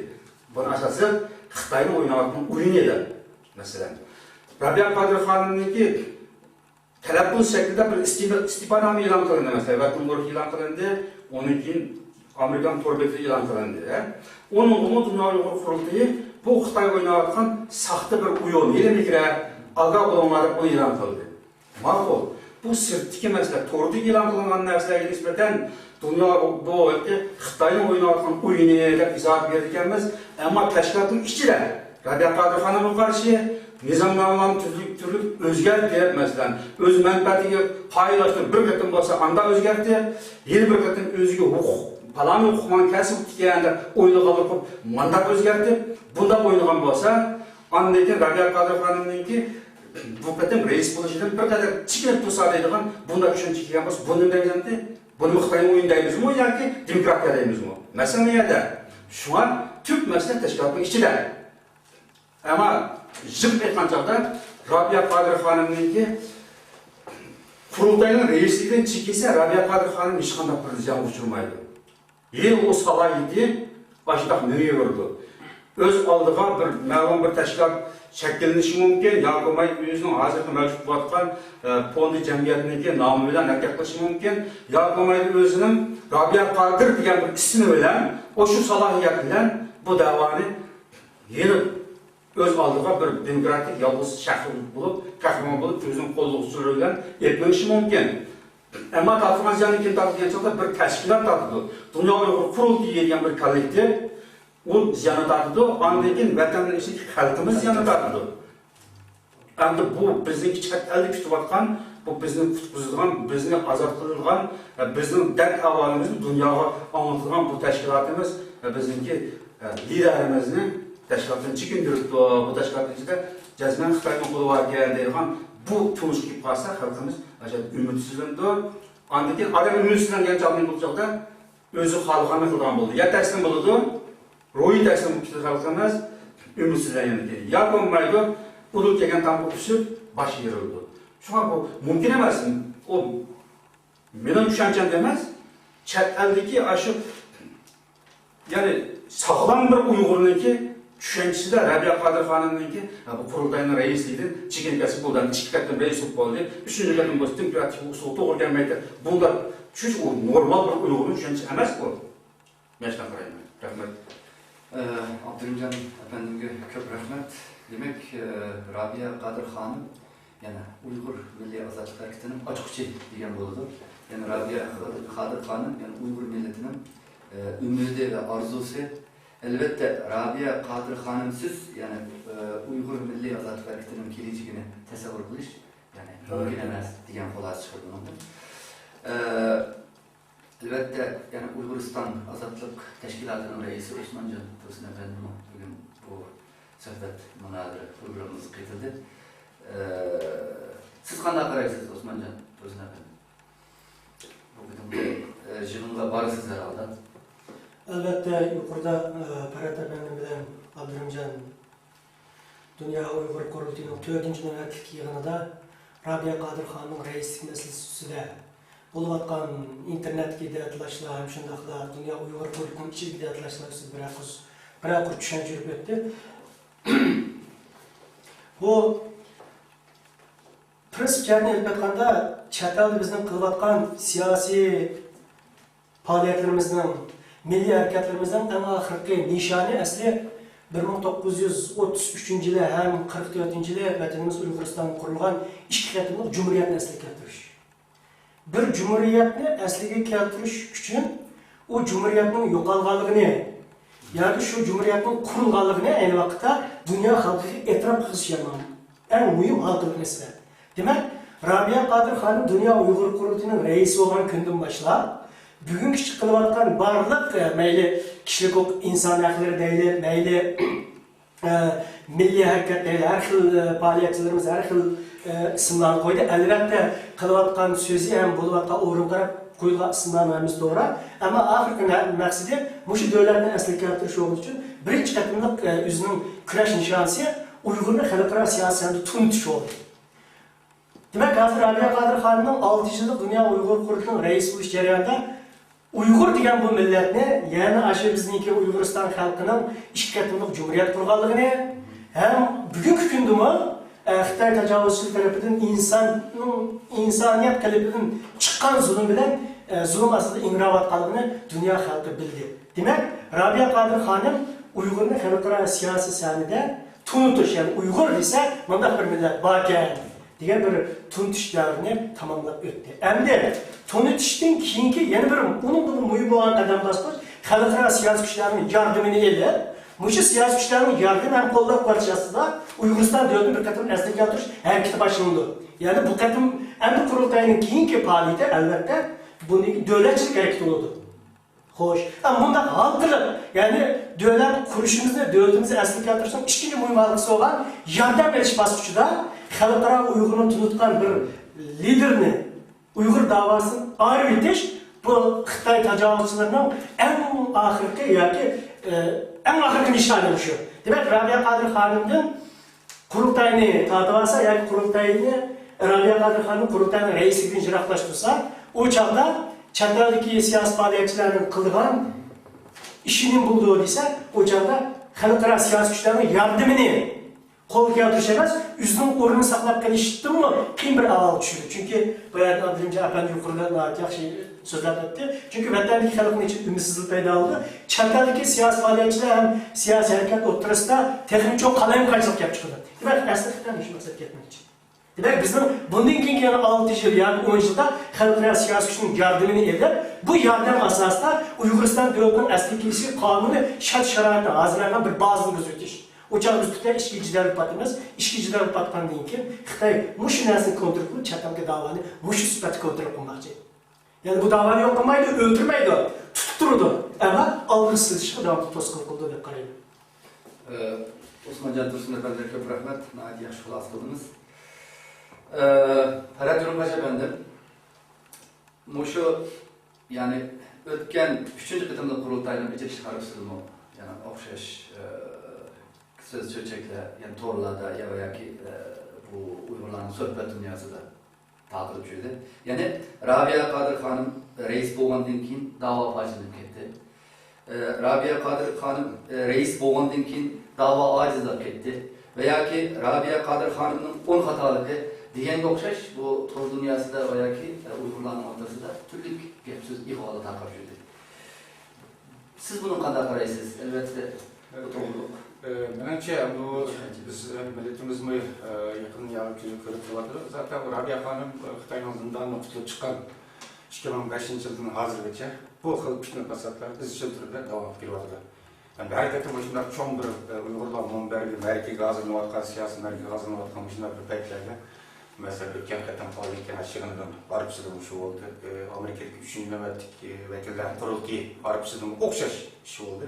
بۇنى ئاساسەن خىتاينىڭ ئويناۋاتقان ئويۇنى دەپ، مەسىلەن، رابىيە قادىر خانىمنىڭكى تەلەپپۇز شەكلىدە بىر ئىستېپا-، ئىستېپانامە ئېلان قىلىندى، مەسىلەن، ۋەتنىڭ ئورگى ئېلان قىلىندى. ئۇنىڭ كېيىن ئامېرىكان تور بېتىدە ئېلان قىلىندى. ئۇنىڭغىمۇ دۇنيا ئۇيغۇر قۇرۇلتىيى بۇ خىتاي ئويناۋاتقان ساختا بىر ئويۇن، ھىيلە-مىكرە، ئاگاھ بولۇڭلار دەپ ئۇنى ئېلان قىلدى. ماقۇل. بۇ سىرتتىكى مەسىلە. توردا ئېلان قىلىنغان نەرسىلەرگە نىسبەتەن دۇنيا بۇ خىتاينىڭ ئويناۋاتقان ئويۇنى دەپ ئىزاھات بېرىدىكەنمىز. ئەمما تەشكىلاتنىڭ ئىچىدە رابىيە قادىر خانىمغا قارشى نىزامنامىلارنى تۈرلۈك، تۈرلۈك ئۆزگەرتىپ، مەسىلەن، ئۆز مەنپەئەتىگە قايىللاشتۇرۇپ، بىر قېتىم بولسا ئاندا ئۆزگەرتىپ، يەنە بىر قېتىم ئۆزىگە ھوقۇق، پالان ھوقۇقلارنى كەلسە بوپتىكەن دەپ ئويلىغانلىقى مانداق ئۆزگەرتىپ، بۇنداق ئوينىغان بولسا، ئاندىن كېيىن رابىيە قادىر خانىمنىڭكى بۇ قېتىم رەئىس بولۇشىدىن بىر قەدەر چېكىنىپ تۇرسا دەيدىغان بۇنداق چۈشەنچىگە كەلگەن بولسا، بۇنى نېمە دەيمىز؟ بۇنىمۇ خىتاينىڭ ئويۇنى دەيمىزمۇ ياكى دېموكراتىيە دەيمىزمۇ؟ مەسىلە نېمە يەردە؟ شۇڭا تۈپ مەسىلە تەشكىلاتنىڭ ئىچىدە. ئەمما يىغىپ ئېيتقان چاغدا رابىيە قادىر خانىمنىڭكى قۇرۇلتاينىڭ رەئىسلىكىدىن چېكىنسە، رابىيە قادىر خانىم ھېچقانداق بىر زىيانغا ئۇچرىمايدۇ. ھېلى ئۇ سالاھىيىتى ئاشۇنداق مېڭىۋېرىدۇ. ئۆز ئالدىغا بىر مەلۇم بىر تەشكىلات شەكىللىنىشى مۇمكىن، ياكى بولماي ئۆزىنىڭ ھازىرقى مەۋجۇت بولۇۋاتقان، ئە، فوندى جەمئىيەتنىڭكى نامى بىلەن ھەرىكەت قىلىشى مۇمكىن، ياكى بولمايدۇ ئۆزىنىڭ رابىيە قادىر دېگەن بىر ئىسمى بىلەن، ئاشۇ سالاھىيەت بىلەن بۇ دەۋانى يەنە ئۆز ئالدىغا بىر دېموكراتىك يالغۇز شەخس بولۇپ، قەھرىمان بولۇپ، ئۆزىنىڭ قوللىغۇچىلىرى بىلەن ئېلىپ مېڭىشى مۇمكىن. ئەمما تارتىدىغان زىياننى كىم تارتىدۇ دېگەن چاغدا بىر تەشكىلات تارتىدۇ. دۇنيا ئۇيغۇر قۇرۇلتىيى دېگەن بىر كوللېكتىپ، ئۇ زىياننى تارتىدۇ. ئاندىن كېيىن ۋەتەننىڭ ئىچىدىكى خەلقىمىز زىياننى تارتىدۇ. ئەمدى بۇ بىزنىڭكى چەت ئەلدە كۈتۈۋاتقان، بۇ بىزنى قۇتقۇزىدىغان، بىزنى ئازاد قىلىدىغان، بىزنىڭ دەرد ئەھۋالىمىزنى دۇنياغا ئاڭلىتىدىغان بۇ تەشكىلاتىمىز، بىزنىڭكى لىدېرىمىزنى، تەشكىلاتتىن چېكىندۈرۈپتۇ. بۇ تەشكىلاتنىڭ ئىچىدە جەزمەن خىتاينىڭ قولى باركەن دەيدىغان بۇ تونۇشقا كېلىپ قالسا، خەلقىمىز ئاشۇ ئۈمىدسىزلىنىدۇ. ئاندىن كېيىن ئادەم ئۈمىدسىزلەنگەن چاغدا نېمە بولىدۇ؟ ئۆزى خالىغاننى قىلىدىغان بولىدۇ. يا تەسلىم بولىدۇ، روھىي تەسلىم بولۇپ كېتىدۇ خەلقىمىز، ئۈمىدسىزلەنگەندىن كېيىن. يا بولمايدۇ، ئۇدۇل كەلگەن تامغا ئۈسۈپ، باشى يېرىلىدۇ. شۇڭا بۇ مۇمكىن ئەمەس. ئۇ مېنىڭ چۈشەنچەمدە ئەمەس، چەت ئەلدىكى ئاشۇ، يەنى ساغلام بىر ئۇيغۇرنىڭكى چۈشەنچىسىدە رەبىيە قادىر خانىمنىڭكى، ھە، بۇ قۇرۇلتاينىڭ رەئىسلىكىدىن چېكىنىپ كەتسە بولىدۇ، ئىككى قېتىم رەئىس بولۇپ قالدى، ئۈچىنچى قېتىم بولسا دېموكراتىك ئۇسۇل توغرا كەلمەيدۇ. بۇنداق چۈشەنچە ئۇ نورمال بىر ئۇيغۇرنىڭ چۈشەنچىسى ئەمەس بۇ. مەن شۇنداق قارايمەن. رەھمەت. ئە، ئابدۇرېھىمجان ئەپەندىمگە كۆپ رەھمەت. دېمەك، ئە، رابىيە قادىر خانىم يەنە ئۇيغۇر مىللىي ئازادلىق ھەرىكىتىنىڭ ئاچقۇچى دېگەن بولىدۇ. يەنى رابىيە قادىر خانىم، يەنى ئۇيغۇر مىللىتىنىڭ، ئە، ئۈمىدى ۋە ئارزۇسى. ئەلۋەتتە، رابىيە قادىر خانىمسىز، يەنى، ئە، ئۇيغۇر مىللىي ئازادلىق ھەرىكىتىنىڭ كېلىچىكىنى تەسەۋۋۇر قىلىش، يەنى، مۇمكىن ئەمەس دېگەن خۇلاسە چىقىدۇ بۇنىڭدىن. ئە، ئەلۋەتتە، يەنە ئۇيغۇرىستان ئازادلىق تەشكىلاتىنىڭ رەئىسى ئوسمانجان تۇرسۇن ئەپەندىمۇ بۈگۈن بۇ سۆھبەت مۇنازىرە پروگراممىمىزغا قېتىلدى. ئە، سىز قانداق قارايسىز، ئوسمانجان تۇرسۇن ئەپەندى؟ بۇ قېتىمقى، ئە، يىغىنغا بارىسىز ھەرھالدا. ئەلۋەتتە، يۇقىرىدا، ئە، پەرھات ئەپەندىم بىلەن ئابدۇرېھىمجان دۇنيا ئۇيغۇر قۇرۇلتىيىنىڭ تۆتىنچى نۆۋەتلىك يىغىنىدا رابىيە قادىر خانىمنىڭ رەئىسلىك مەسىلىسى ئۈستىدە بولۇۋاتقان ئىنتېرنېتتىكى دەتالاشلار ھەم شۇنداقلا دۇنيا ئۇيغۇر قۇرۇلتىيىنىڭ ئىچىدىكى دەتالاشلار ئۈستىدە بىرەر قۇر، بىرەر قۇر چۈشەنچە بېرىپ ئۆتتى. بۇ پرىنسىپ جەھەتتىن ئېلىپ ئېيتقاندا، چەت ئەلدە بىزنىڭ قىلىۋاتقان سىياسىي پائالىيەتلىرىمىزنىڭ، مىللىي ھەرىكەتلىرىمىزنىڭ ئەڭ ئاخىرقى نىشانى ئەسلى بىر مىڭ توققۇز يۈز ئوتتۇز ئۈچىنچى يىلى ھەم قىرىق تۆتىنچى يىلى ۋەتىنىمىز ئۇيغۇرىستاندا قۇرۇلغان ئىككى قېتىملىق جۇمھۇرىيەتنى ئەسلىگە كەلتۈرۈش. بىر جۇمھۇرىيەتنى ئەسلىگە كەلتۈرۈش ئۈچۈن ئۇ جۇمھۇرىيەتنىڭ يوقالغانلىقىنى ياكى شۇ جۇمھۇرىيەتنىڭ قۇرۇلغانلىقىنى ئەينى ۋاقىتتا دۇنيا خەلقىگە ئېتىراپ قىلىش يەنە ئەڭ مۇھىم ھالقىلىق مەسىلە. دېمەك، رابىيە قادىر خانىم دۇنيا ئۇيغۇر قۇرۇلتىيىنىڭ رەئىسى بولغان كۈندىن باشلاپ، بۈگۈنگىچە قىلىۋاتقان بارلىق، ئە، مەيلى كىشىلىك ھوقۇق، ئىنسان ھەقلىرى دەيلى، مەيلى، ئە، مىللىي ھەرىكەت دەيلى، ھەر خىل، ئە، پائالىيەتچىلىرىمىز ھەر خىل، ئە، ئىسىملارنى قويدى. ئەلۋەتتە، قىلىۋاتقان سۆزى ھەم بولۇۋاتقان ئورۇنغا قاراپ قويۇلغان ئىسىملارنىڭ ھەممىسى توغرا. ئەمما ئاخىرقى مە-، مەقسىتى مۇشۇ دۆلەتنى ئەسلىگە كەلتۈرۈش بولغىنى ئۈچۈن بىرىنچى قېتىملىق، ئە، ئۆزىنىڭ كۈرەش نىشانىسى ئۇيغۇرنى خەلقئارا سىياسەت سەھنىدە تونۇتۇش بولدى. دېمەك، ھازىر رابىيە قادىر خانىمنىڭ ئالتە يىللىق دۇنيا ئۇيغۇر قۇرۇلتىيىنىڭ رەئىسى بولۇش جەريانىدا ئۇيغۇر دېگەن بۇ مىللەتنى، يەنى ئاشۇ بىزنىڭكى ئۇيغۇرىستان خەلقىنىڭ ئىككى قېتىملىق جۇمھۇرىيەت قۇرغانلىقىنى ھەم بۈگۈنكى كۈندىمۇ، ئە، خىتاي تاجاۋۇزچىلىرى تەرىپىدىن ئىنساننىڭ، ئىنسانىيەت قېلىپىدىن چىققان زۇلۇم بىلەن، زۇلۇم ئاستىدا ئىڭراۋاتقانلىقىنى دۇنيا خەلقى بىلدى. دېمەك، رابىيە قادىر خانىم ئۇيغۇرنى خەلقئارا سىياسىي سەھنىدە تونۇتۇش، يەنى ئۇيغۇر دېسە، مۇنداق بىر مىللەت باركەن دېگەن بىر تونۇتۇش دەۋرىنى تاماملاپ ئۆتتى. ئەمدى تونۇتۇشتىن كېيىنكى يەنە بىر ئۇنىڭدىنمۇ مۇھىم بولغان قەدەم باسقۇچ، خەلقئارا سىياسىي كۈچلەرنىڭ ياردىمىنى ئېلىپ، مۇشۇ سىياسىي كۈچلەرنىڭ ياردىمى ھەم قوللاپ قۇۋۋەتلىشى ئاستىدا ئۇيغۇرىستان دۆلىتىنى بىر قېتىم ئەسلىگە كەلتۈرۈش ھەرىكىتى باشلىنىدۇ. يەنى بۇ قېتىم ئەمدى قۇرۇلتاينىڭ كېيىنكى پائالىيىتى، ئەلۋەتتە، بۇنى دۆلەتچىلىك ھەرىكىتى بولىدۇ. خوش، ئەمما بۇنداق ھالقىلىق، يەنى دۆلەت قۇرۇشىمىزنى، دۆلىتىمىزنى ئەسلىگە كەلتۈرۈشنىڭ ئىككىنچى مۇھىم ھالقىسى بولغان ياردەم بېرىش باسقۇچىدا خەلقئارا ئۇيغۇرنى تونۇتقان بىر لىدېرنى، ئۇيغۇر داۋاسىدىن ئايرىۋېتىش، بۇ خىتاي تاجاۋۇزچىلىرىنىڭ ئەڭ ئاخىرقى ياكى، ئە، ئەڭ ئاخىرقى نىشانى مۇشۇ. دېمەك، رابىيە قادىر خانىمدىن قۇرۇلتاينى تارتىۋالسا ياكى قۇرۇلتاينى، رابىيە قادىر خانىم قۇرۇلتاينىڭ رەئىسلىكىدىن يىراقلاشتۇرسا، ئۇ چاغدا چەت ئەلدىكى سىياسىي پائالىيەتچىلەرنىڭ قىلىدىغان ئىشى نېمە بولىدۇ دېسە، ئۇ چاغدا خەلقئارا سىياسىي كۈچلەرنىڭ ياردىمىنى قولغا كەلتۈرۈش ئەمەس، ئۆزىنىڭ ئورنىنى ساقلاپ قېلىشتىنمۇ قىيىن بىر ئەھۋالغا چۈشىدۇ. چۈنكى بايا ئابدۇرېھىمجان ئەپەندى يۇقىرىدا ناھايىتى ياخشى سۆزلەپ ئۆتتى. چۈنكى ۋەتەندىكى خەلقنىڭ ئىچىدە ئۈمىدسىزلىك پەيدا بولىدۇ. چەت ئەلدىكى سىياسىي پائالىيەتچىلەر ھەم سىياسىي ھەرىكەت ئوتتۇرىسىدا تېخىمۇ چوڭ قالايمىقانچىلىق كېلىپ چىقىدۇ. دېمەك، ئەسلى خىتاي مۇشۇ مەقسەتكە يەتمەكچى. دېمەك، بىزنىڭ بۇندىن كېيىنكى يەنە ئالتە يىل ياكى ئون يىلدا خەلقئارا سىياسىي كۈچنىڭ ياردىمىنى ئېلىپ، بۇ ياردەم ئاساسىدا ئۇيغۇرىستان دۆلىتىنىڭ ئەسلىگە كېلىشىگە قانۇنىي شەرت-شارائىتنى ھازىرلانغان بىر بازىنى بۇزۇۋېتىش. ئۇ چاغدا بىز پۈتۈن ئىچكى جېدەلگە پاتىمىز. ئىچكى جېدەلگە پاتقاندىن كېيىن خىتاي مۇشۇ نەرسىنى كونترول قىلىپ، چەت ئەلگە داۋانى مۇشۇ سۈپەتتە كونترول قىلماقچى. يەنى بۇ داۋانى يوق قىلمايدۇ، ئۆلتۈرمەيدۇ، تۇتۇپ تۇرىدۇ. ئەمما ئالغا سىلجىشقا داۋاملىق توسقۇنلۇق قىلىدۇ دەپ قارايمەن. ئە، ئوسمانجان تۇرسۇن ئەپەندىگە كۆپ رەھمەت، ناھايىتى ياخشى خۇلاسە قىلدىڭىز. ئە، پەرھات يۇرۇمباش ئەپەندىم، مۇشۇ، يەنى ئۆتكەن ئۈچىنچى قېتىملىق قۇرۇلتاينىڭ ئېچىلىش خارابىسىدىمۇ يەنە ئوخشاش، ئە، سۆز چۆچەكلەر، يەنى تورلاردا يا ياكى، ئە، بۇ ئۇيغۇرلارنىڭ سۆھبەت دۇنياسىدا تارقىلىپ يۈردى. يەنى رابىيە قادىر خانىم رەئىس بولغاندىن كېيىن داۋا پاجىلىنىپ كەتتى. ئە، رابىيە قادىر خانىم، ئە، رەئىس بولغاندىن كېيىن داۋا ئاجىزلاپ كەتتى. ۋە ياكى رابىيە قادىر خانىمنىڭ ئون خاتالىقى دېگەنگە ئوخشاش بۇ تور دۇنياسىدا ۋە ياكى، ئە، ئۇيغۇرلارنىڭ ئوتتۇرىسىدا تۈرلۈك گەپ سۆز ئىغۋادا تارقاپ يۈردى. سىز بۇنىڭغا قانداق قارايسىز؟ ئەلۋەتتە، بۇ توغرۇلۇق. ئە، مېنىڭچە، بۇ بىز، ئە، مىللىتىمىزمۇ، ئە، يېقىن ياكى كۆرۈپ تۇرۇۋاتىدۇ. زاتەن رابىيە خانىم، ئە، خىتاينىڭ زىندانىدىن قۇتۇلۇپ چىققان ئىككى مىڭ بەشىنچى يىلدىن ھازىرغىچە بۇ خىل پىتنە پاساتلار ئىزچىل تۈردە داۋام ئېلىپ كېلىۋاتىدۇ. ئەمدى ھەر قېتىم مۇشۇنداق چوڭ بىر، ئە، ئۇيغۇرلار مۇنبەرگە، مەرىكىگە ھازىرلىنىۋاتقان، سىياسىي مەرىكىگە ھازىرلىنىۋاتقان مۇشۇنداق بىر پەيتلەردە، مەسىلەن، ئۆتكەن قېتىم قالدى كېڭەش يىغىنىدىن ھارپىسىدىمۇ شۇ بولدى. ئە، ئامېرىكىدىكى ئۈچىنچى نۆۋەتلىك، ئە، ۋەكىللەر قۇرۇلتىيى ھارپىسىدىمۇ ئوخشاش ئىش بولدى.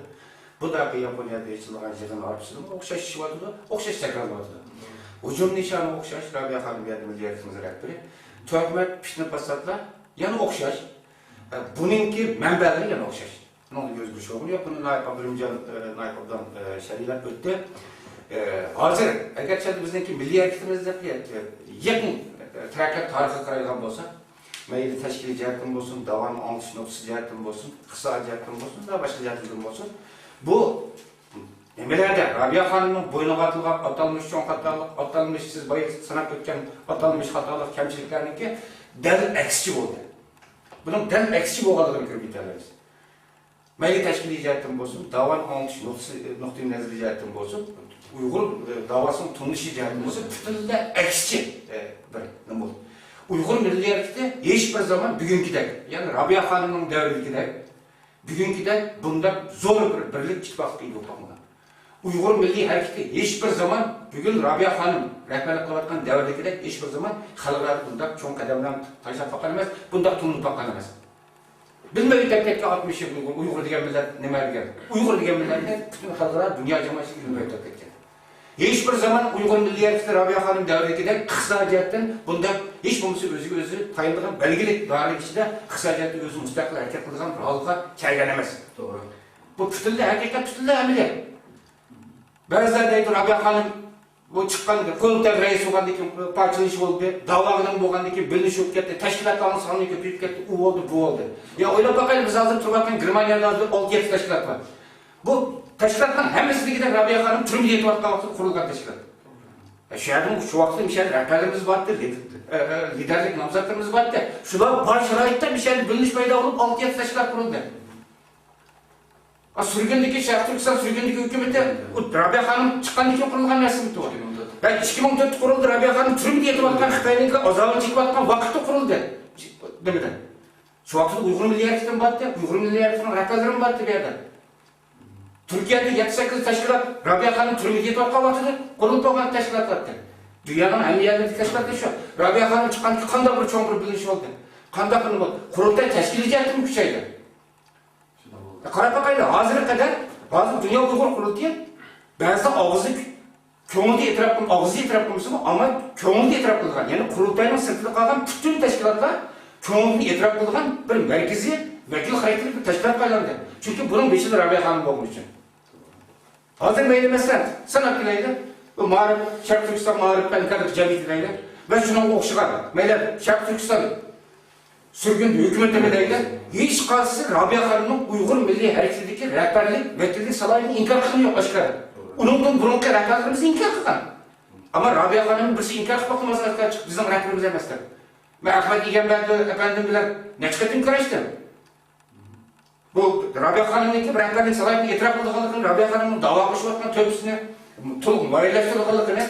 بۇ دەقىقە ياپونىيەدە ئېچىلغان يىغىن ھارپىسىدىمۇ ئوخشاش ئىش بولۇۋاتىدۇ، ئوخشاش تەكرارلىنىۋاتىدۇ. ھۇجۇم نىشانى ئوخشاش، رابىيە خانىم بۇ يەردە مىللىي ھەرىكىتىمىزنىڭ رەھبىرى. تۆھمەت، پىتنە پاساتلار يەنە ئوخشاش. ئە، بۇنىڭكى مەنبەلىرى يەنە ئوخشاش. بۇنىڭدا ئۆزگىرىش بولغىنى يوق. بۇنى نايىپ ئابدۇرېھىمجان، ئە، نايىپ ئابدۇرېھىم، ئە، شەرھلەپ ئۆتتى. ئە، ھازىر ئەگەرچە بىزنىڭكى مىللىي ھەرىكىتىمىز دەپ، ئە، يېقىن، ئە، تەرەققىيات تارىخىغا قارايدىغان بولساق، مەيلى تەشكىلىي جەھەتتىن بولسۇن، داۋانى ئاڭلىتىش نۇقتىسى جەھەتتىن بولسۇن، ئىقتىسادىي جەھەتتىن بولسۇن ۋە باشقا جەھەتتىن بولسۇن، بۇ نېمىلەردە رابىيە خانىمنىڭ بوينىغا ئاتىلغان ئاتالمىش چوڭ خاتالىق، ئاتالمىش سىز بايا ساناپ ئۆتكەن ئاتالمىش خاتالىق، كەمچىلىكلەرنىڭكى دەل ئەكسىچە بولدى. بۇنىڭ دەل ئەكسىچە بولغانلىقىنى كۆرۈپ يېتەلەيمىز. مەيلى تەشكىلىي جەھەتتىن بولسۇن، داۋانى ئاڭلىتىش نۇقتىسى، نۇقتىئىنەزىرى جەھەتتىن بولسۇن، ئۇيغۇر، ئە، داۋاسىنىڭ تونۇلۇشى جەھەتتىن بولسۇن، پۈتۈنلەي ئەكسىچە، ئە، بىر نېمە بولدى. ئۇيغۇر مىللىي ھەرىكىتى ھېچ بىر زامان بۈگۈنكىدەك، يەنى رابىيە خانىمنىڭ دەۋرىدىكىدەك، بۈگۈنكىدەك بۇنداق زور بىر بىرلىك، ئىتتىپاقلىق ئىگە بولۇپ باقمىغان. ئۇيغۇر مىللىي ھەرىكىتى ھېچ بىر زامان بۈگۈن رابىيە خانىم رەھبەرلىك قىلىۋاتقان دەۋردىكىدەك ھېچ بىر زامان خەلقئارادا بۇنداق چوڭ قەدەملەرنى تاشلاپ باققان ئەمەس، بۇنداق تونۇلۇپ باققان ئەمەس. بىلمەي ئۆتۈپ كەتكەن ئاتمىش يىل ئۇيغۇر، ئۇيغۇر دېگەن مىللەت نېمە دېگەن؟ ئۇيغۇر دېگەن مىللەتنى پۈتۈن خەلقئارا دۇنيا جامائىتى بىلمەي ئۆتۈپ كەتكەن. ھېچ بىر زامان ئۇيغۇر مىللىي ھەرىكىتى رابىيە خانىم دەۋرىدىكىدەك ئىقتىسادىي جەھەتتىن بۇنداق ھېچ بولمىسا ئۆزىگە ئۆزى تايىنىدىغان بەلگىلىك دائىرە ئىچىدە ئىقتىسادىي جەھەتتىن ئۆزى مۇستەقىل ھەرىكەت قىلىدىغان بىر ھالغا كەلگەن ئەمەس. توغرا. بۇ پۈتۈنلەي ھەقىقەت، پۈتۈنلەي ئەمەلىيەت. بەزىلەر دەيدۇ، رابىيە خانىم بۇ چىققان، قۇرۇلتاي رەئىس بولغاندىن كېيىن پارچىلىنىش بولدى، داۋاگىرلىق بولغاندىن كېيىن بۆلۈنۈش بولۇپ كەتتى، تەشكىلاتلارنىڭ سانى كۆپىيىپ كەتتى، ئۇ بولدى، بۇ بولدى. يا ئويلاپ باقايلى، بىز ھازىر تۇرۇۋاتقان گېرمانىيەدە ھازىر ئالتە يەتتە تەشكىلات بار. بۇ تەشكىلاتنىڭ ھەممىسى دېگۈدەك رابىيە خانىم تۈرمىدە يېتىۋاتقان ۋاقتىدا قۇرۇلغان تەشكىلات. شۇ يەردىمۇ شۇ ۋاقىتتا مۇشۇ يەردە رەھبەرلىرىمىز بارتتى، لىدېر-، ئە، ئە، لىدەرلىك نامزاتلىرىمىز بارتتى. شۇلار بار شارائىتتا مۇشۇ يەردە بۆلۈنۈش پەيدا بولۇپ، ئالتە يەتتە تەشكىلات قۇرۇلدى. ئا، سۈرگۈندىكى، شەرقىي تۈركىستان سۈرگۈندىكى ھۆكۈمىتى، ئۇ رابىيە خانىم چىققاندىن كېيىن قۇرۇلغان نەرسىمۇ بار. ۋە ئىككى مىڭ تۆتتە قۇرۇلدى، رابىيە خانىم تۈرمىدە يېتىۋاتقان، خىتاينىڭكى ئازابىنى چېكىۋاتقان ۋاقىتتا قۇرۇلدى. نېمىدە؟ شۇ ۋاقىتتا ئۇيغۇر مىللىي ھەرىكىتىمۇ بارتتى، ئۇيغۇر مىللىي ھەرىكىتىنىڭ رەھبەرلىرىمۇ بارتتى بۇ يەردە. تۈركىيەدە يەتتە سەككىز تەشكىلات رابىيە خانىم تۈرمىدە يېتىۋاتقان ۋاقتىدا قۇرۇلۇپ بولغان تەشكىلاتلاردىن. دۇنيانىڭ ھەممە يەرلىرىدىكى تەشكىلاتلار شۇ. رابىيە خانىم چىققاندىن كېيىن قانداق بىر چوڭ بىر بىلىنىش بولدى؟ قانداق بىر نېمە بولدى؟ قۇرۇلتاي تەشكىلىي جەھەتتىنمۇ كۈچەيدى. قاراپ باقايلى، ھازىرغا قەدەر، ھازىر دۇنيا ئۇيغۇر قۇرۇلتىيى بەزىدە ئاغزى كۆڭلىدە ئېتىراپ قىل-، ئاغزىدا ئېتىراپ قىلمىسىمۇ، ئەمما كۆڭلىدە ئېتىراپ قىلىدىغان، يەنى قۇرۇلتاينىڭ سىرتىدا قالغان پۈتۈن تەشكىلاتلار كۆڭلىدىن ئېتىراپ قىلىدىغان بىر مەركىزىي ۋەكىل خاراكتېرلىك بىر تەشكىلاتقا ئايلاندى. چۈنكى بۇنىڭ بېشىدا رابىيە خانىم بولغىنى ئۈچۈن. ھازىر مەيلى، مەسىلەن، ساناپ كېلەيلى، بۇ مائارىپ، شەرقىي تۈركىستان مائارىپ ھەمكارلىق جەمئىيىتى دەيلى ۋە شۇنىڭغا ئوخشىغان، مەيلى، شەرقىي تۈركىستان سۈرگۈن ھۆكۈمىتىمۇ دەيلى، ھېچقايسىسى رابىيە خانىمنىڭ ئۇيغۇر مىللىي ھەرىكىتىدىكى رەھبەرلىك، ۋەكىللىك سالاھىيىتىنى ئىنكار قىلغىنى يوق ئاشكارا. ئۇنىڭدىن بۇرۇنقى رەھبەرلىرىمىز ئىنكار قىلغان. ئەمما رابىيە خانىمنى بىرسى ئىنكار قىلىپ باقمىسا، بىزنىڭ رەھبىرىمىز ئەمەس دەپ. مەن ئەخمەت ئىگەمبەردى ئەپەندىم بىلەن نەچچە قېتىم كۆرۈشتۈم. بۇ رابىيە خانىمنىڭكى رەھبەرلىك سالاھىيىتىنى ئېتىراپ قىلىدىغانلىقىنى، رابىيە خانىمنىڭ داۋا قىلىشىۋاتقان تۆھپىسىنى تولۇق مۇئەييەنلەشتۈرىدىغانلىقىنى،